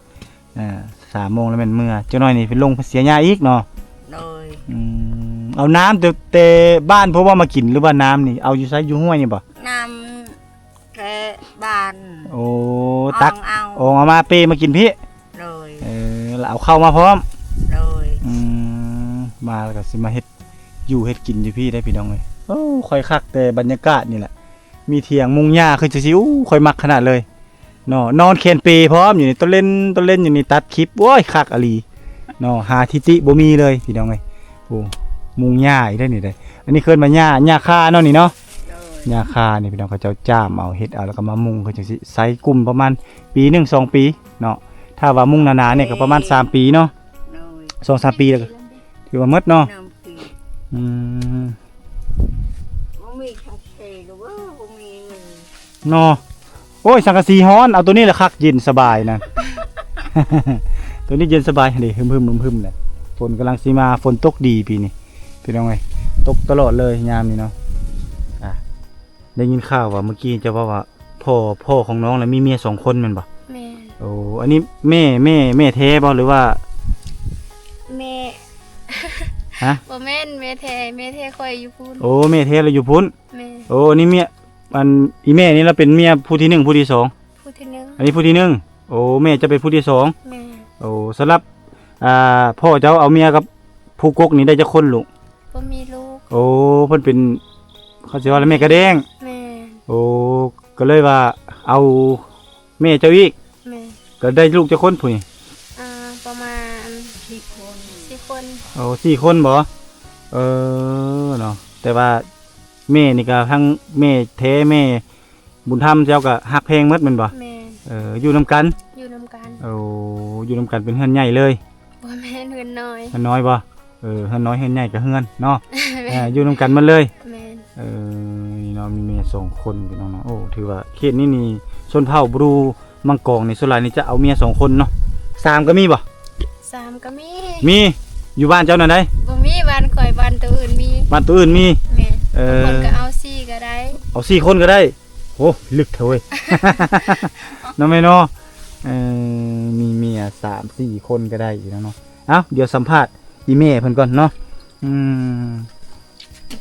ເອີ ສາມໂມງລະແມ່ນເມືອ. ຈັກໜ້ອຍນີ້ໄປລົງເຊຍຍາອີກເນາະ. ໂດຍ. ອືມ ເອົານ້ຳແຕ່ ແຕ່ບ້ານພຸ້ນບໍ່ມາກິນ ຫຼືວ່ານ້ຳນີ້ເອົາຢູ່ໃສ? ຢູ່ຫ້ວຍນີ້ບໍ່? ນ້ຳ ແຕ່ບ້ານ. ໂອ້ ຕັກ ອອງເອົາ ອອງເອົາມາເປມາກິນພີ້. ໂດຍ. ເອີ ແລ້ວເອົາເຂົ້າມາພ້ອມ. ໂດຍ. ອືມ ມາແລ້ວກະຊິມາເຮັດຢູ່ເຮັດກິນຢູ່ພີ້ໄດ໋ພີ່ນ້ອງເອີຍ. ໂອ້ ຄ່ອຍຄັກແຕ່ບັນຍາກາດນີ້ແຫຼະ ມີຖຽງມຸງຫຍ້າຄືຈັ່ງຊີ້. ໂອ້ ຂ້ອຍມັກຂະໜາດເລີຍເນາະ. ນອນແຂນເປພ້ອມຢູ່ນີ້ ຕະເຫຼັນຕະເຫຼັນຢູ່ນີ້ ຕັດຄລິບ ໂອ້ຍ ຄັກອີ່ຫຼີເນາະ. ຫາທິຕິບໍ່ມີເລີຍພີ່ນ້ອງເອີຍ. ໂອ້ ມຸງຫຍ້າອີກໄດ໋ນີ້ໄດ໋. ອັນນີ້ເອີ້ນວ່າຫຍ້າ ຫຍ້າຄາເນາະນີ້ເນາະ. ໂດຍ. ຫຍ້າຄານີ້ພີ່ນ້ອງ ເຂົາເຈົ້າຈ້າມເອົາ ເຮັດເອົາ ແລ້ວກະມາມຸງຄືຈັ່ງຊີ້ ໃສ່ກຸ່ມປະມານປີໜຶ່ງສອງປີເນາະ. ຖ້າວ່າມຸງໜາໆນີ້ກະປະມານສາມປີເນາະ. ໂດຍ. ສອງສາມປີແລ້ວກະຖືວ່າໝົດເນາະ. ອືມ ບໍ່ມີສັງກະສີເດີ ບໍ່ມີເງິນເນາະ. ໂອ້ຍ ສັງກະສີຮ້ອນ ເອົາໂຕນີ້ລະຄັກ ເຢັນສະບາຍນະ. ໂຕນີ້ເຢັນສະບາຍເດ້ ຫຶມໆໆ ແຫຼະ. ຝົນກຳລັງຊິມາ ຝົນຕົກດີປີນີ້ພີ່ນ້ອງເອີຍ ຕົກຕະຫຼອດເລີຍຍາມນີ້ເນາະ. ອ່າ ໄດ້ຍິນຂ່າວວ່າມື້ກີ້ເຈົ້າເວົ້າວ່າ ພໍ່ ພໍ່ຂອງນ້ອງລະມີເມຍສອງຄົນແມ່ນບໍ່? ແມ່ນ. ໂອ້ ອັນນີ້ແມ່ ແມ່ ແມ່ແທ້ບໍ່ ຫຼືວ່າ ແມ່ ຮະ? ບໍ່ແມ່ນແມ່ແທ້ ແມ່ແທ້ຂ້ອຍຢູ່ພຸ້ນ. ໂອ້ ແມ່ແທ້ລະຢູ່ພຸ້ນ. ແມ່ນ. ໂອ້ ອັນນີ້ເມຍ ອັນ ອີ່ແມ່ນີ້ລະເປັນເມຍຜູ້ທີໜຶ່ງ ຜູ້ທີສອງ? ຜູ້ທີໜຶ່ງ. ອັນນີ້ຜູ້ທີໜຶ່ງ. ໂອ້ ແມ່ຈະເປັນຜູ້ທີສອງ. ແມ່ນ. ໂອ້ ສຳລັບ ອ່າ ພໍ່ເຈົ້າເອົາເມຍກັບຜູ້ກົກນີ້ໄດ້ຈັກຄົນລູກ? ບໍ່ມີລູກ. ໂອ້ ເພິ່ນເປັນ ເຂົາຊິວ່າແມ່ກະແດ້ງ. ແມ່ນ. ໂອ້ ກະເລີຍວ່າເອົາແມ່ເຈົ້າອີກ. ແມ່ນ. ກະໄດ້ລູກຈັກຄົນຜູ້ນີ້? ອ່າ ປະມານສີ່ຄົນ. ໂອ້ ສີ່ຄົນບໍ? ເອີ ເນາະ ແຕ່ວ່າແມ່ນີ້ກະທັງແມ່ແທ້ແມ່ ບຸນທຳເຈົ້າກະຮັກແພງໝົດແມ່ນບໍ່? ແມ່ນ. ເອີ ຢູ່ນຳກັນ? ຢູ່ນຳກັນ. ໂອ້ ຢູ່ນຳກັນເປັນເຮືອນໃຫຍ່ເລີຍ? ບໍ່ແມ່ນ ເຮືອນນ້ອຍ. ເຮືອນນ້ອຍບໍ່? ເ ເອີ ເຮືອນນ້ອຍເຮືອນໃຫຍ່ກໍເຮືອນເນາະ ແມ່ນ ເອີ ຢູ່ນຳກັນໝົດເລີຍ ແມ່ນ ເອີ ນີ້ເນາະ ມີເມຍສອງຄົນພີ່ນ້ອງເນາະ ໂອ້ ຖືວ່າເຂດນີ້ນີ້ ຊົນເຜົ່າບຣູມັງກອງນີ້ ສ່ວນຫຼາຍນີ້ຈະເອົາເມຍສອງຄົນເນາະ ສາມກໍມີບໍ່? ສາມກໍມີ ມີ ຢູ່ບ້ານເຈົ້ານັ້ນໃດ? ບໍ່ມີ ບ້ານຂ້ອຍ ບ້ານໂຕອື່ນມີ ບ້ານໂຕອື່ນມີ ແມ່ນ ເອີ ບາງຄົນກໍເອົາສີ່ກໍໄດ້ ເອົາສີ່ຄົນກໍໄດ້ ໂອ້ ລຶກແທ້ເວີຍ ເນາະແມ່ເນາະ ເອີ ມີເມຍສາມສີ່ຄົນກໍໄດ້ຢູ່ແລ້ວເນາະ ເອົ້າ ດຽວສຳພາດອີ່ແມ່ເພິ່ນກ່ອນເນາະ ອືມ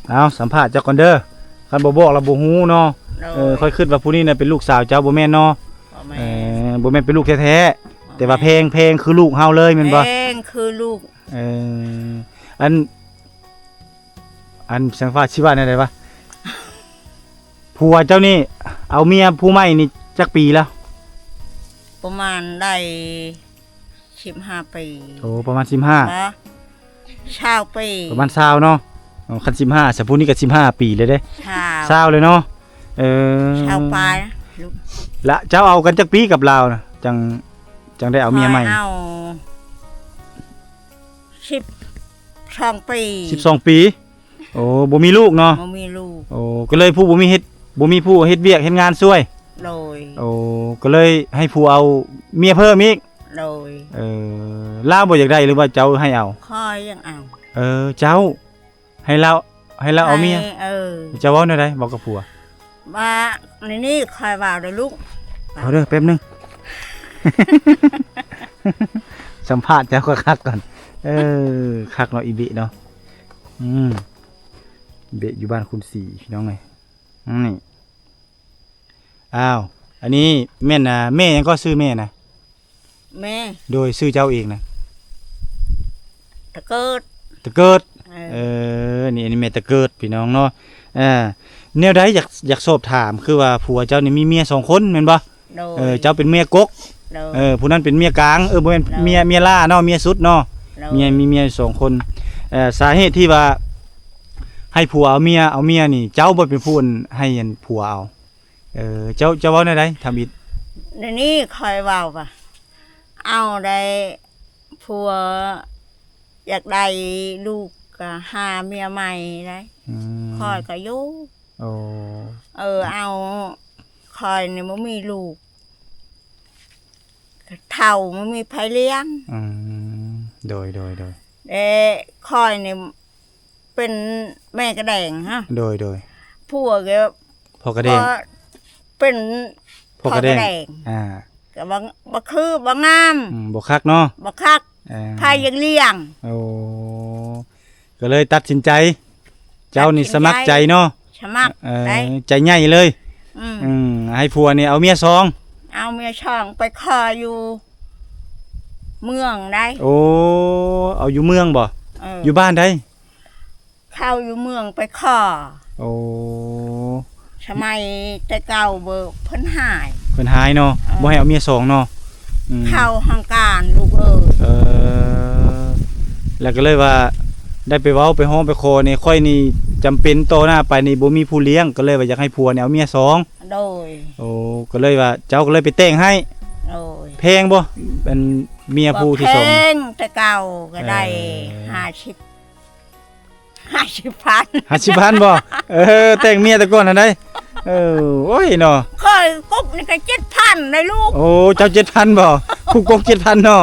ເອົາ ສຳພາດເຈົ້າກ່ອນເດີ ຄັນບໍ່ບອກລະບໍ່ຮູ້ເນາະ ໂດຍ ເອີ ຂ້ອຍຄິດວ່າຜູ້ນີ້ນະເປັນລູກສາວເຈົ້າ ບໍ່ແມ່ນເນາະ ບໍ່ແມ່ນ ເອີ ບໍ່ແມ່ນເປັນລູກແທ້ໆ ແຕ່ວ່າແພງ ແພງຄືລູກເຮົາເລີຍແມ່ນບໍ່? ແພງຄືລູກ ເອີ ອັນ ອັນ ສັງພາດຊິວ່າແນວໃດວະ? ຜົວເຈົ້ານີ້ເອົາເມຍຜູ້ໃໝ່ນີ້ຈັກປີແລ້ວ? ປະມານໄດ້ສິບຫ້າປີ ໂອ້ ປະມານສິບຫ້າ ບໍ່ ຊາວປີ ປະມານຊາວເນາະ ອໍ ຄັນສິບຫ້າ ສະຜູ້ນີ້ກໍສິບຫ້າປີແລ້ວເດ້ ຊາວ ຊາວເລີຍເນາະ ເອີ ຊາວປາຍ ລະເຈົ້າເອົາກັນຈັກປີກັບລາວນະ ຈັ່ງ ຈັ່ງໄດ້ເອົາເມຍໃໝ່? ຂ້ອຍເອົາສິບສອງປີ ສິບສອງປີ ໂອ້ ບໍ່ມີລູກເນາະ ບໍ່ມີລູກ ໂອ້ ກໍເລີຍຜູ້ບໍ່ມີເຮັດ ບໍ່ມີຜູ້ເຮັດວຽກເຮັດງານຊ່ວຍ ໂດຍ ໂອ້ ກໍເລີຍໃຫ້ຜູ້ເອົາເມຍເພີ່ມອີກ ໂດຍ ເອີ ລາວບໍ່ຢາກໄດ້ ຫຼືວ່າເຈົ້າໃຫ້ເອົາ? ຂ້ອຍຢາກເອົາ ເອີ ເຈົ້າ ໃຫ້ລາວ ໃຫ້ລາວເອົາເມຍ ໃຫ້ ເອີ ເຈົ້າເວົ້າແນວໃດ? ເວົ້າກັບຜົວ ວ່າ ນີ້ ນີ້ ຂ້ອຍເວົ້າເດີລູກ ເອົາເດີ ແປັບໜຶ່ງ ສຳພາດເຈົ້າຄັກໆກ່ອນ ເອີ ຄັກເນາະ ອີເບະເນາະ ອືມ ເບະຢູ່ບ້ານຄຸນສີ ພີ່ນ້ອງເອີຍ ນີ້ ອ້າວ ອັນນີ້ແມ່ນ ອ່າ ແມ່ຫຍັງກໍ? ຊື່ແມ່ນະ? ແມ່ ໂດຍ ຊື່ເຈົ້າເອງນະ? ຕະເກີດ ຕະເກີດ ເອີ ເອີ ນີ້ ອັນນີ້ແມ່ຕະເກີດ ພີ່ນ້ອງເນາະ ເອີ ແນວໃດ ຢາກ ຢາກສອບຖາມ ຄືວ່າຜົວເຈົ້ານີ້ມີເມຍສອງຄົນແມ່ນບໍ່? ໂດຍ ເອີ ເຈົ້າເປັນເມຍກົກ ໂດຍ ເອີ ຜູ້ນັ້ນເປັນເມຍກາງ ເອີ ບໍ່ແມ່ນ ໂດຍ ເມຍ ເມຍຫຼ້າເນາະ ເມຍສຸດເນາະ ໂດຍ ເມຍ ມີເມຍສອງຄົນ ເອີ ສາເຫດທີ່ວ່າໃຫ້ຜົວເອົາເມຍ ເອົາເມຍນີ້ ເຈົ້າບໍ່ເປັນຜູ້ໃຫ້ ອັນ ຜົວເອົາ? ເອີ ເຈົ້າ ເຈົ້າເວົ້າແນວໃດ ທຳອິດ? ດຽວນີ້ຂ້ອຍເວົ້າວ່າ ເອົາໄດ້ ຜົວຢາກໄດ້ລູກກໍຫາເມຍໃໝ່ໄດ໋ ອືມ ຂ້ອຍກໍຢູ່ ໂອ້ ເອີ ເອົາ ຂ້ອຍນີ້ບໍ່ມີລູກ ເຖົ້າ ບໍ່ມີໃຜລ້ຽງ ອືມ ໂດຍ ໂດຍ ໂດຍ ແລະ ຂ້ອຍນີ້ ເປັນແມ່ກະແດງຮະ ໂດຍ ໂດຍ ຜົວກໍພໍ່ກະແດງ ກໍເປັນພໍ່ກະແດງ ພໍ່ກະແດງ ອ່າ ກໍບໍ່ ບໍ່ຄື ບໍ່ງາມ ອືມ ບໍ່ຄັກເນາະ ບໍ່ຄັກ ເອີ ໃຜຢາກລ້ຽງ ໂອ້ ກໍເລີຍຕັດສິນໃຈ ເຈົ້ານີ້ສະໝັກໃຈເນາະ ສະໝັກ ເອີ ໃຈໃຫຍ່ເລີຍ ອືມ ອືມ ໃຫ້ຜົວນີ້ເອົາເມຍສອງ ເອົາເມຍສອງໄປຂໍຢູ່ເມືອງໄດ໋ ໂອ້ ເອົາຢູ່ເມືອງບໍ່ ເອີ ຢູ່ບ້ານໃດ? ເຂົາຢູ່ເມືອງໄປຂໍ ໂອ້ ສະໄໝແຕ່ເກົ່າເບີ ເພິ່ນຮ້າຍ ເພິ່ນຮ້າຍເນາະ ເອີ ບໍ່ໃຫ້ເອົາເມຍສອງເນາະ ອືມ ເຂົາຫ້າງການລູກເອີຍ ເອີ ແລ້ວກໍເລີຍວ່າໄດ້ໄປເວົ້າໄປຮ້ອງໄປຂໍນີ້ ຂ້ອຍນີ້ຈຳເປັນຕໍ່ໜ້າໄປນີ້ບໍ່ມີຜູ້ລ້ຽງ ກໍເລີຍວ່າຢາກໃຫ້ຜົວນີ້ເອົາເມຍສອງ ໂດຍ ໂອ້ ກໍເລີຍວ່າເຈົ້າກໍເລີຍໄປແຕ່ງໃຫ້ ໂດຍ ແພງບໍ່ ອັນເມຍຜູ້ທີ່ສອງ ບໍ່ແພງ ແຕ່ເກົ່າກໍໄດ້ ເອີ ຫ້າສິບ ຫ້າສິບພັນ ຫ້າສິບພັນບໍ່ ເອີ ແຕ່ງເມຍແຕ່ກ່ອນຫັ້ນໃດ ເອີ ໂອ້ຍເນາະ ຂ້ອຍກົກນີ້ກໍເຈັດພັນໄດ໋ລູກ ໂອ້ ເຈົ້າເຈັດພັນບໍ່ ຜູ້ກົກເຈັດພັນເນາະ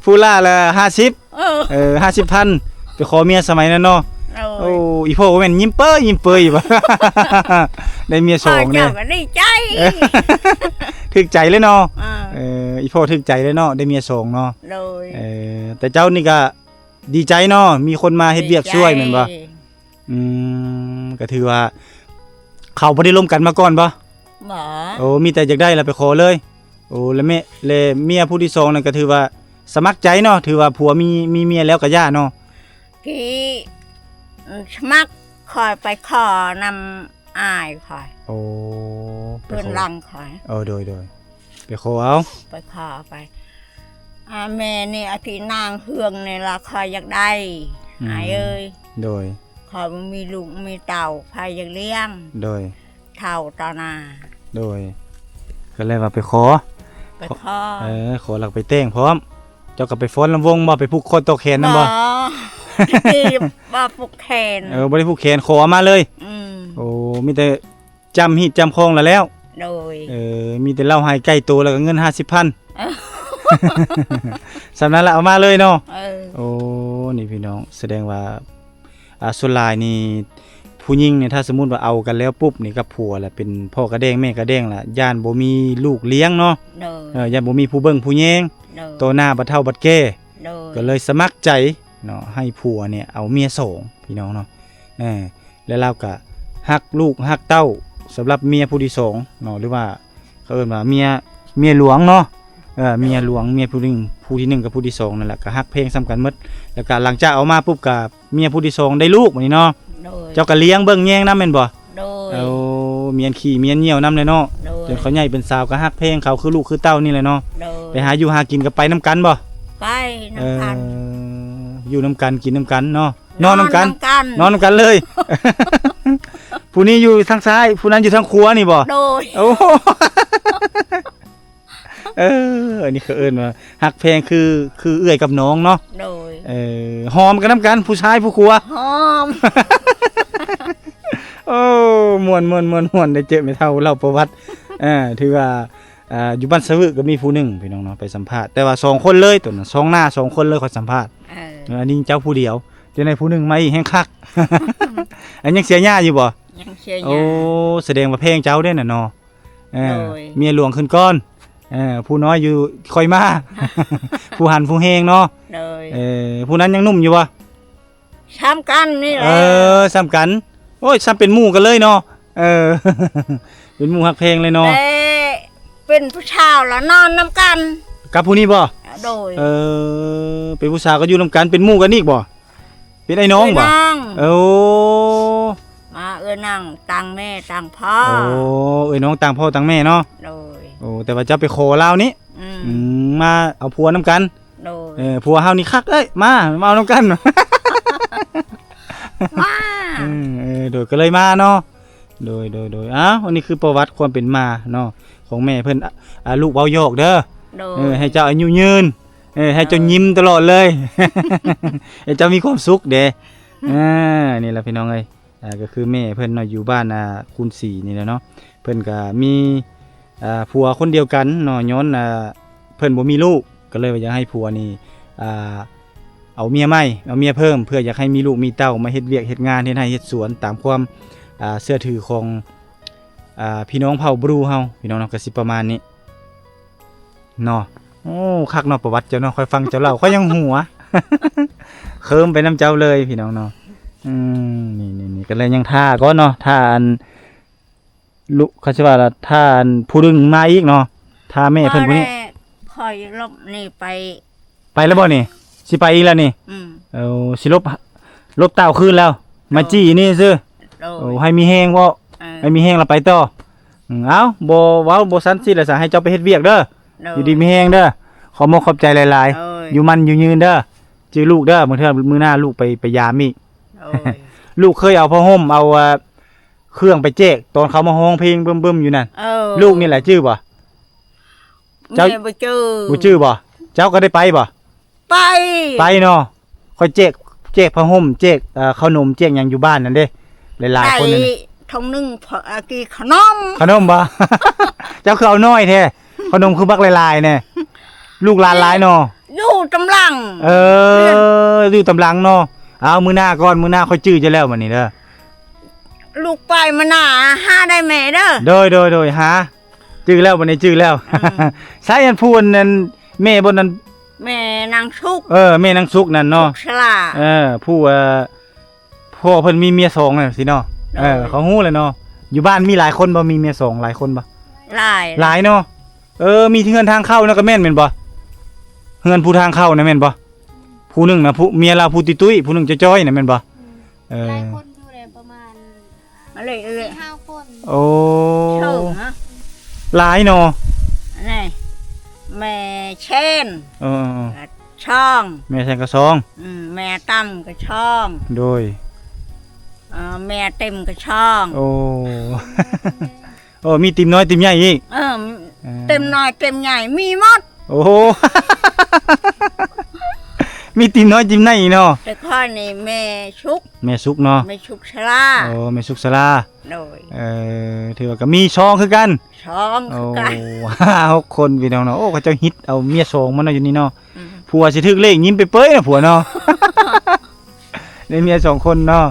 ຜູ້ລ້າລະຫ້າສິບ ເອີ ເອີ ຫ້າສິບພັນ ໄປຂໍເມຍສະໄໝນັ້ນເນາະ ໂອ້ ອີ່ພໍ່ກໍແມ່ນຍິ້ມເປີຍ ຍິ້ມເປີຍຢູ່ບໍ່ ໄດ້ເມຍສອງເດ້ ເຈົ້າກໍດີໃຈ ຖືກໃຈເລີຍເນາະ ເອີ ເອີ ອີ່ພໍ່ຖືກໃຈເລີຍເນາະ ໄດ້ເມຍສອງເນາະ ໂດຍ ເອີ ແຕ່ເຈົ້ານີ້ກໍ ດີໃຈເນາະ ມີຄົນມາເຮັດວຽກຊ່ວຍແມ່ນບໍ່? ດີໃຈ ອືມ ກໍຖືວ່າເຂົາບໍ່ໄດ້ລົມກັນມາກ່ອນບໍ່? ບໍ່ ໂອ້ ມີແຕ່ຢາກໄດ້ລະໄປຂໍເລີຍ ໂອ້ ແລະແມ່ ແລະເມຍຜູ້ທີສອງນັ້ນກໍຖືວ່າສະໝັກໃຈເນາະ ຖືວ່າຜົວມີ ມີເມຍແລ້ວກໍຢ່າເນາະ ທີ່ ສະໝັກ ຂ້ອຍໄປຂໍນຳອ້າຍຂ້ອຍ ໂອ້ ໄປຂໍ ເພື່ອນຫຼັງຂ້ອຍ ເອີ ໂດຍໆ ໄປຂໍເອົາ ໄປຂໍໄປ ອາ ແມ່ນີ້ ອາ ທີ່ນາງເຮືອງນີ້ລະ ຂ້ອຍຢາກໄດ້ ອືມ ອ້າຍເອີຍ ໂດຍ ຂ້ອຍບໍ່ມີລູກມີເຕົ້າ ໃຜຢາກລ້ຽງ ໂດຍ ເຖົ້າຕໍ່ໜ້າ ໂດຍ ກໍເລີຍວ່າໄປຂໍ ໄປຂໍ ເອີ ຂໍແລ້ວກໍໄປແຕ່ງພ້ອມ ເຈົ້າກໍໄປຟ້ອນລຳວົງບໍ່? ໄປຜູກຄໍຕໍ່ແຂນນຳບໍ່? ບໍ່ ທີ່ບໍ່ຜູກແຂນ. ເອີ ບໍ່ໄດ້ຜູກແຂນ ຂໍເອົາມາເລີຍ. ອືມ ໂອ້ ມີແຕ່ຈ້ຳຮີດຈ້ຳຄອງລະແລ້ວ. ໂດຍ ເອີ ມີແຕ່ເຫຼົ້າໄຮໄກ່ໂຕ ແລ້ວກໍເງິນຫ້າສິບພັນ ເອີ ສ່ຳນັ້ນລະ ເອົາມາເລີຍເນາະ. ເອີ ໂອ້ ນີ້ພີ່ນ້ອງ ສະແດງວ່າ ອ່າ ສ່ວນຫຼາຍນີ້ ຜູ້ຍິງນີ້ ຖ້າສົມມຸດວ່າເອົາກັນແລ້ວປຸບນີ້ກັບຜົວລະ ເປັນພໍ່ກະແດງແມ່ກະແດງລະ ຢ້ານບໍ່ມີລູກລ້ຽງເນາະ. ໂດຍ ເອີ ຢ້ານບໍ່ມີຜູ້ເບິ່ງຜູ້ແຍງ. ໂດຍ ຕໍ່ໜ້າບັດເຖົ້າບັດແກ່. ໂດຍ ກໍເລີຍສະໝັກໃຈເນາະ ໃຫ້ຜົວນີ້ເອົາເມຍສອງ ພີ່ນ້ອງເນາະ. ເອີ ແລະລາວກະຮັກລູກຮັກເຕົ້າ ສຳລັບເມຍຜູ້ທີສອງເນາະ ຫຼືວ່າເຂົາເອີ້ນວ່າເມຍ ເມຍຫຼວງເນາະ. ເອີ ເມຍຫຼວງ ເມຍຜູ້ໜຶ່ງ ຜູ້ທີໜຶ່ງກັບຜູ້ທີສອງນັ້ນແຫຼະ ກະຮັກແພງສ່ຳກັນໝົດ. ແລ້ວກະຫຼັງຈາກເອົາມາປຸບກະເມຍຜູ້ທີສອງໄດ້ລູກບັດນີ້ເນາະ. ໂດຍ ເຈົ້າກະລ້ຽງເບິ່ງແຍງນຳແມ່ນບໍ່? ໂດຍ ໂອ້ ມີອັນຂີ້ມີອັນຍ່ຽວນຳແຫຼະເນາະ. ໂດຍ ຈົນເຂົາໃຫຍ່ເປັນສາວກະຮັກແພງເຂົາຄືລູກຄືເຕົ້ານີ້ແຫຼະເນາະ. ໂດຍ ໄປຫາຢູ່ຫາກິນກະໄປນຳກັນບໍ່? ໄປນຳກັນ. ເອີ ຢູ່ນຳກັນກິນນຳກັນເນາະ. ນອນນຳກັນ ນອນນຳກັນ ນອນນຳກັນເລີຍ. ຜູ້ນີ້ຢູ່ທາງຊ້າຍ ຜູ້ນັ້ນຢູ່ທາງຂວານີ້ບໍ່? ໂດຍ ໂອ້ ເອີ ອັນນີ້ເຂົາເອີ້ນວ່າຮັກແພງຄື ຄືເອື້ອຍກັບນ້ອງເນາະ. ໂດຍ ເອີ ຫອມກັນນຳກັນ ຜູ້ຊ້າຍຜູ້ຂວາ ຫອມ. ໂອ້ ມ່ວນໆໆໆ ໄດ້ເຈີແມ່ເຖົ້າເລົ່າປະຫວັດ. ເອີ ຖືວ່າ ອ່າ ຢູ່ບ້ານສະວຶກກໍມີຜູ້ໜຶ່ງ ພີ່ນ້ອງເນາະ ໄປສຳພາດ ແຕ່ວ່າສອງຄົນເລີຍ ໂຕນັ້ນສອງໜ້າສອງຄົນເລີຍ ຂ້ອຍສຳພາດ. ເອີ ອັນນີ້ເຈົ້າຜູ້ດຽວ ຈັ່ງໃດຜູ້ໜຶ່ງມາອີກແຮງຄັກ. ອັນຍັງເສຍຫຍ້າຢູ່ບໍ່? ຍັງເສຍຫຍ້າ. ໂອ້ ສະແດງວ່າແພງເຈົ້າເດ້ນະເນາະ. ເອີ ໂດຍ ເມຍຫຼວງຂຶ້ນກ່ອນ. ເອີ ຜູ້ນ້ອຍຢູ່ຄ່ອຍມາ. ຜູ້ຫັນຜູ້ແຮງເນາະ. ໂດຍ ເອີ ຜູ້ນັ້ນຍັງໜຸ່ມຢູ່ບໍ່? ສ່ຳກັນນີ້ແຫຼະ. ເອີ ສ່ຳກັນ. ໂອ້ຍ ສ່ຳເປັນໝູ່ກັນເລີຍເນາະ. ເອີ ເປັນໝູ່ຮັກແພງເລີຍເນາະ. ແຕ່ເປັນຜູ້ສາວລະນອນນຳກັນ. ກັບຜູ້ນີ້ບໍ່? ໂດຍ ເອີ ເປັນຜູ້ສາວກໍຢູ່ນຳກັນ ເປັນໝູ່ກັນອີກບໍ່? ເປັນອ້າຍນ້ອງບໍ່? ເອື້ອຍນ້ອງ. ໂອ້ ມາເອື້ອຍນ້ອງຕ່າງແມ່ຕ່າງພໍ່. ໂອ້ ເອື້ອຍນ້ອງຕ່າງພໍ່ຕ່າງແມ່ເນາະ. ໂດຍ ໂອ້ ແຕ່ວ່າເຈົ້າໄປຂໍລາວນີ້. ອືມ ອືມ ມາເອົາຜົວນຳກັນ. ໂດຍ ເອີ ຜົວເຮົານີ້ຄັກເອີຍ ມາ ມາເອົານຳກັນ ມາ. ເອີ ເອີ ໂດຍ ກໍເລີຍມາເນາະ. ໂດຍ ໂດຍ ໂດຍ ອ້າວ ອັນນີ້ຄືປະຫວັດຄວາມເປັນມາເນາະ ຂອງແມ່ເພິ່ນ. ອາ ອາ ລູກເວົ້າຫຍອກເດີ. ໂດຍ ເອີ ໃຫ້ເຈົ້າອາຍຸຍືນ ເອີ ໃຫ້ເຈົ້າຍິ້ມຕະຫຼອດເລີຍ ໃຫ້ເຈົ້າມີຄວາມສຸກເດ້. ອືມ ອາ ນີ້ລະພີ່ນ້ອງເອີຍ. ອ່າ ກໍຄືແມ່ເພິ່ນເນາະ ຢູ່ບ້ານ ອ່າ ຄູນສີນີ້ແຫຼະເນາະ. ເພິ່ນກໍມີ ອ່າ ຜົວຄົນດຽວກັນເນາະ ຍ້ອນ ອ່າ ເພິ່ນບໍ່ມີລູກ ກໍເລີຍວ່າຢາກໃຫ້ຜົວນີ້ ອ່າ ເອົາເມຍໃໝ່ ເອົາເມຍເພີ່ມ ເພື່ອຢາກໃຫ້ມີລູກມີເຕົ້າ ມາເຮັດວຽກເຮັດງານ ເຮັດໄຮ່ເຮັດສວນ ຕາມຄວາມ ອ່າ ເຊື່ອຖືຂອງ ອ່າ ພີ່ນ້ອງເຜົ່າບຣູເຮົາ ພີ່ນ້ອງເນາະ. ກໍຊິປະມານນີ້ເນາະ. ໂອ້ ຄັກເນາະ ປະຫວັດເຈົ້າເນາະ ຂ້ອຍຟັງເຈົ້າເລົ່າ ຂ້ອຍຍັງຫົວ ເຄີມໄປນຳເຈົ້າເລີຍ ພີ່ນ້ອງເນາະ. ອືມ ນີ້ໆໆ ກໍເລີຍຍັງຖ້າກ່ອນເນາະ ຖ້າອັນ ລຸ ເຂົາຊິວ່າລະ ຖ້າອັນຜູ້ດຶງມາອີກເນາະ ຖ້າແມ່ເພິ່ນຜູ້ນີ້. ຂ້ອຍຫຼົບໜີໄປ ໄປແລ້ວບໍ່ນີ້? ຊິໄປອີກແລ້ວນີ້? ອືມ ເອົາ ຊິຫຼົບ ຫຼົບຕ່າວຄືນແລ້ວ ມາຈີ້ນີ້ຊື່. ໂດຍ ໂອ້ ໃຫ້ມີແຮງເວົ້າ ເອີ ໃຫ້ມີແຮງແລ້ວໄປຕໍ່. ອືມ ເອົ້າ ບໍ່ເວົ້າບໍ່ຊັ້ນຊິລະຊະ ໃຫ້ເຈົ້າໄປເຮັດວຽກເດີ. ໂດຍ ຢູ່ດີມີແຮງເດີ ຂອບມົກຂອບໃຈຫຼາຍໆ. ໂດຍ ຢູ່ໝັ້ນຢູ່ຍືນເດີ ຈື່ລູກເດີ ບາງເທື່ອມື້ໜ້າລູກໄປ ໄປຢາມອີກ. ໂດຍ ລູກເຄີຍເອົາຜ້າຫົ່ມ ເອົາ ເອີ ເຄື່ອງໄປແຈກ ຕອນເຂົາມາຮ້ອງເພງບຶ້ມໆຢູ່ນັ້ນ. ເອີ ລູກນີ້ແຫຼະຈື່ບໍ່? ເຈົ້າ ແມ່ບໍ່ຈື່ ບໍ່ຈື່ບໍ່? ເຈົ້າກໍໄດ້ໄປບໍ່? ໄປ ໄປເນາະ. ຂ້ອຍແຈກ ແຈກຜ້າຫົ່ມ ແຈກ ເອີ ເຂົ້າໜົມ ແຈກຫຍັງຢູ່ບ້ານນັ້ນເດ້ ຫຼາຍໆຄົນນັ້ນ. ໄດ້ຖົງໜຶ່ງ ອາ ກີ້ຂະໜົມ ຂະໜົມບໍ່? ເຈົ້າຄືເອົານ້ອຍແທ້ ຂະໜົມຄືບັກຫຼາຍໆແນ່. ລູກຫຼານຫຼາຍເນາະ ຢູ່ຕຳຫຼັງ. ເອີ ຢູ່ຕຳຫຼັງເນາະ. ເອົາ ມື້ໜ້າກ່ອນ ມື້ໜ້າຂ້ອຍຈື່ເຈົ້າແລ້ວບັດນີ້ເດີ. ລູກໄປມື້ໜ້າຫາໄດ້ແມ່ເດີ. ໂດຍ ໂດຍ ໂດຍ ຫາ ຈື່ແລ້ວ ບັດນີ້ຈື່ແລ້ວ. ອືມ ໃຊ້ອັນຜູ້ອັນນັ້ນ ແມ່ບໍ່ນັ້ນ ແມ່ນາງສຸກ. ເອີ ແມ່ນາງສຸກນັ້ນເນາະ ສຸກສະຫຼາ. ເອີ ຜູ້ ເອີ ພໍ່ເພິ່ນມີເມຍສອງນັ້ນຊິເນາະ. ໂດຍ ເອີ ເຂົາຮູ້ແລ້ວເນາະ. ຢູ່ບ້ານມີຫຼາຍຄົນບໍ່? ມີເມຍສອງຫຼາຍຄົນບໍ່? ຫຼາຍ ຫຼາຍເນາະ. ເອີ ມີເຮືອນທາງເຂົ້ານະ ກໍແມ່ນ ແມ່ນບໍ່? ເຮືອນຜູ້ທາງເຂົ້ານະແມ່ນບໍ່? ຜູ້ໜຶ່ງນະ ຜູ້ ເມຍລາວຜູ້ຕຸ້ຍໆ ຜູ້ໜຶ່ງຈ້ອຍໆນະແມ່ນບໍ່? ອືມ ເອີ ຫຼາຍຄົນຢູ່ເດ້ ປະມານ ອັນນີ້ ສີ່ຫ້າຄົນ. ໂອ້ ເຖິງນະ ຫຼາຍເນາະ. ນີ້ ແມ່ເຊນ ເອີໆໆ ກະສອງ ແມ່ເຊນກະສອງ. ອືມ ແມ່ຕຳກະສອງ. ໂດຍ ເອີ ແມ່ເຕັມກະສອງ. ໂອ້ ໂອ້ ມີຕິ່ມນ້ອຍຕິ່ມໃຫຍ່ອີກ. ເອີ ເອີ ເຕັມນ້ອຍເຕັມໃຫຍ່ມີໝົດ. ໂອ້ໂຫ ມີຕີມນ້ອຍຕີມໃຫຍ່ເນາະ. ແຕ່ຂ້ອຍນີ້ແມ່ສຸກ ແມ່ສຸກເນາະ. ແມ່ສຸກສາລາ. ໂອ້ ແມ່ສຸກສາລາ. ໂດຍ. ເອີ ຖືວ່າກໍມີຊ່ອງຄືກັນ. ຊ່ອງ ໂອ້ ຄືກັນ. ຫ້າຫົກຄົນພີ່ນ້ອງເນາະ. ໂອ້ ເຂົາເຈົ້າຮິດເອົາເມຍສອງມາເນາະຢູ່ນີ້ເນາະ. ອືມ. ຜົວຊິຖືກເລກຍິ້ມເປີຍໆນະຜົວເນາະ. ໄດ້ເມຍສອງຄົນເນາະ.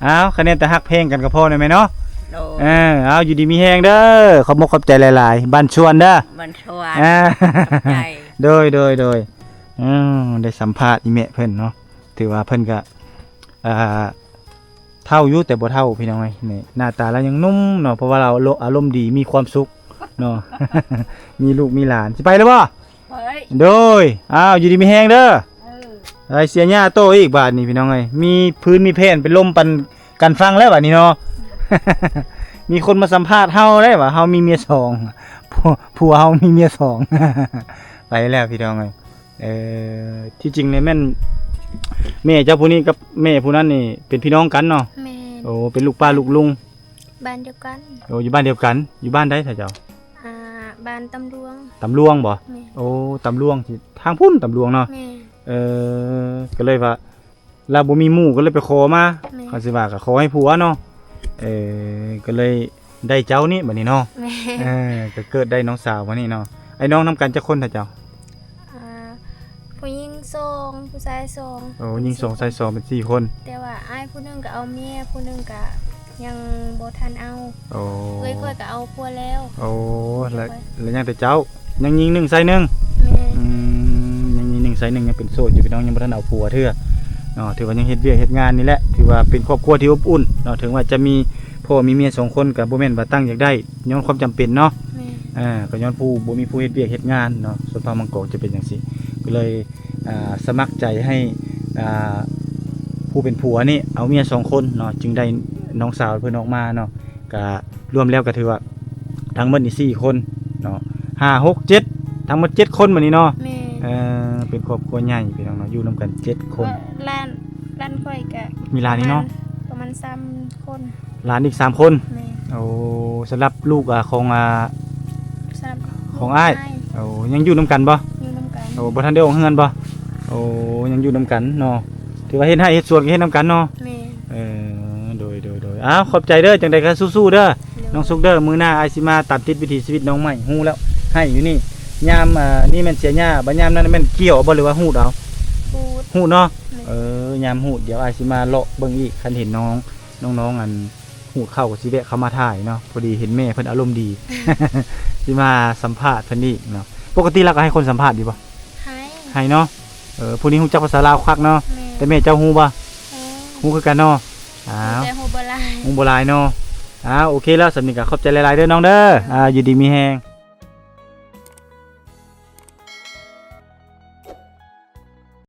ອ້າວ ຄະແນນແຕ່ຮັກແພງກັນກໍພໍແລ້ວແມ່ເນາະ. ໂດຍ. ເອີ ເອົາ ຢູ່ດີມີແຮງເດີ. ຂອບມຸກຂອບໃຈຫຼາຍໆ. ບ້ານຊວນເດີ. ບ້ານຊວນ. ອ່າ ຂອບໃຈ. ໂດຍ ໂດຍ ໂດຍ. ເອີ ໄດ້ສຳພາດອີ່ແມ່ເພິ່ນເນາະ. ຖືວ່າເພິ່ນກໍ ອ່າ ເຖົ້າຢູ່ແຕ່ບໍ່ເຖົ້າພີ່ນ້ອງເອີຍ. ນີ້ໜ້າຕາລາວຍັງໜຸ່ມເນາະ ເພາະວ່າລາວອາລົມດີ ມີຄວາມສຸກເນາະ. ມີລູກມີຫຼານ. ຊິໄປແລ້ວບໍ່? ໂດຍ. ອ້າວ ຢູ່ດີມີແຮງເດີ. ເອີ ໄປເສຍຫຍ້າໂຕອີກບາດນີ້ພີ່ນ້ອງເອີຍ. ມີພື້ນມີແຜ່ນເປັນລົມປັນກັນຟັງແລ້ວບາດນີ້ເນາະ. ມີຄົນມາສຳພາດເຮົາໄດ້ວ່າເຮົາມີເມຍສອງ ຜົວ ຜົວເຮົາມີເມຍສອງ. ໄປແລ້ວພີ່ນ້ອງເອີຍ. ເອີ ທີ່ຈິງນີ້ແມ່ນແມ່ເຈົ້າຜູ້ນີ້ກັບແມ່ຜູ້ນັ້ນນີ້ເປັນພີ່ນ້ອງກັນເນາະ? ແມ່ນ. ໂອ້ ເປັນລູກປ້າລູກລຸງ. ບ້ານດຽວກັນ. ໂອ້ ຢູ່ບ້ານດຽວກັນ. ຢູ່ບ້ານໃດເຈົ້າ? ອ່າ ບ້ານຕຳຫຼວງ. ຕຳຫຼວງບໍ່? ແມ່ນ. ໂອ້ ຕຳຫຼວງ ທີ່ທາງພຸ້ນຕຳຫຼວງເນາະ. ແມ່ນ. ເອີ ກໍເລີຍວ່າ ລາວບໍ່ມີໝູ່ກໍເລີຍໄປຂໍມາ. ແມ່ນ. ຄັນຊິວ່າກໍຂໍໃຫ້ຜົວເນາະ. ເອີ ກໍເລີຍໄດ້ເຈົ້ານີ້ບັດນີ້ເນາະ. ແມ່ນ. ເອີ ກໍເກີດໄດ້ນ້ອງສາວບັດນີ້ເນາະ. ໄອ້ນ້ອງນຳກັນຈັກຄົນເຈົ້າ? ອ່າ ຜູ້ຍິງສອງ ຜູ້ຊາຍສອງ. ໂອ້ ຍິງສອງ ຊາຍສອງ ເປັນສີ່ຄົນ. ແຕ່ວ່າອ້າຍຜູ້ໜຶ່ງກໍເອົາເມຍ ຜູ້ໜຶ່ງກໍຍັງບໍ່ທັນເອົາ. ໂອ້ ເອື້ອຍຂ້ອຍກໍເອົາຜົວແລ້ວ. ໂອ້ ແລ້ວ ແລ້ວຍັງແຕ່ເຈົ້າ ຍັງຍິງໜຶ່ງຊາຍໜຶ່ງ. ແມ່ນ. ອືມ ຍັງຍິງໜຶ່ງຊາຍໜຶ່ງ ຍັງເປັນໂສດຢູ່ພີ່ນ້ອງ ຍັງບໍ່ທັນເອົາຜົວເທື່ອເນາະ. ຖືວ່າຍັງເຮັດວຽກເຮັດງານນີ້ແຫຼະ ຖືວ່າເປັນຄອບຄົວທີ່ອົບອຸ່ນເນາະ. ເຖິງວ່າຈະມີພໍ່ມີເມຍສອງຄົນ ກໍບໍ່ແມ່ນວ່າຕັ້ງຢາກໄດ້ ຍ້ອນຄວາມຈຳເປັນເນາະ. ແມ່ນ. ອ່າ ກໍຍ້ອນຜູ້ບໍ່ມີຜູ້ເຮັດວຽກເຮັດງານເນາະ. ຊົນເຜົ່າມັ້ງກອງຈະເປັນຈັ່ງຊີ້ ກໍເລີຍ ອ່າ ສະໝັກໃຈໃຫ້ ອ່າ ຜູ້ເປັນຜົວນີ້ເອົາເມຍສອງຄົນເນາະ ຈຶ່ງໄດ້ນ້ອງສາວເພິ່ນອອກມາເນາະ. ກະລວມແລ້ວກະຖືວ່າທັງໝົດນີ້ສີ່ຄົນເນາະ ຫ້າ ຫົກ ເຈັດ ທັງໝົດເຈັດຄົນບັດນີ້ເນາະ. ແມ່ນ. ເອີ ເປັນຄອບຄົວໃຫຍ່ພີ່ນ້ອງເນາະ ຢູ່ນຳກັນເຈັດຄົນ. ເອີ ຫຼານ ຫຼານຂ້ອຍກະມີຫຼານນີ້ເນາະ ປະມານ ປະມານສາມຄົນ. ຫຼານອີກສາມຄົນ. ແມ່ນ. ໂອ້ ສຳລັບລູກ ອ່າ ຂອງ ອ່າ ສຳລັບລູກຂອງອ້າຍ. ໂອ້ ຍັງຢູ່ນຳກັນບໍ່? ຢູ່ນຳກັນ. ໂອ້ ບໍ່ທັນໄດ້ອອກເຮືອນບໍ່? ໂອ້ ຍັງຢູ່ນຳກັນເນາະ. ຖືວ່າເຮັດໄຮ່ເຮັດສວນກໍເຮັດນຳກັນເນາະ. ແມ່ນ. ເອີ ໂດຍ ໂດຍ ໂດຍ. ອ້າວ ຂອບໃຈເດີ ຈັ່ງໃດກໍສູ້ໆເດີ. ໂດຍ. ນ້ອງສຸກເດີ ມື້ໜ້າອ້າຍຊິມາຕາມຕິດວິຖີຊີວິດນ້ອງໃໝ່ ຮູ້ແລ້ວ ໄຮ່ຢູ່ນີ້ ຍາມ ອ່າ ນີ້ແມ່ນເສຍຫຍ້າ ບັດຍາມນັ້ນແມ່ນກ່ຽວເອົາບໍ່ ຫຼືວ່າຮູດເອົາ? ຮູດ. ຮູດເນາະ. ແມ່ນ. ເອີ ຍາມຮູດ ດຽວອ້າຍຊິມາເລາະເບິ່ງອີກ ຄັນເຫັນນ້ອງ ນ້ອງໆ ອັນ ຮູດເຂົ້າກໍຊິແວະເຂົ້າມາຖ່າຍເນາະ ພໍດີເຫັນແມ່ເພິ່ນອາລົມດີ ຊິມາສຳພາດເພິ່ນອີກເນາະ. ປົກກະຕິລາວກໍໃຫ້ຄົນສຳພາດຢູ່ບໍ່? ໃຫ້. ໃຫ້ເນາະ. ເອີ ຜູ້ນີ້ຮູ້ຈັກພາສາລາວຄັກເນາະ. ແມ່ນ. ແຕ່ແມ່ເຈົ້າຮູ້ບໍ່? ຮູ້. ຮູ້ຄືກັນເນາະ. ອ້າວ ແຕ່ຮູ້ບໍ່ຫຼາຍ ຮູ້ບໍ່ຫຼາຍເນາະ. ອ້າວ ໂອເຄແລ້ວ ສ່ຳນີ້ກໍຂອບໃຈຫຼາຍໆເດີນ້ອງເດີ. ເອີ ອ່າ ຢູ່ດີມີແຮງ.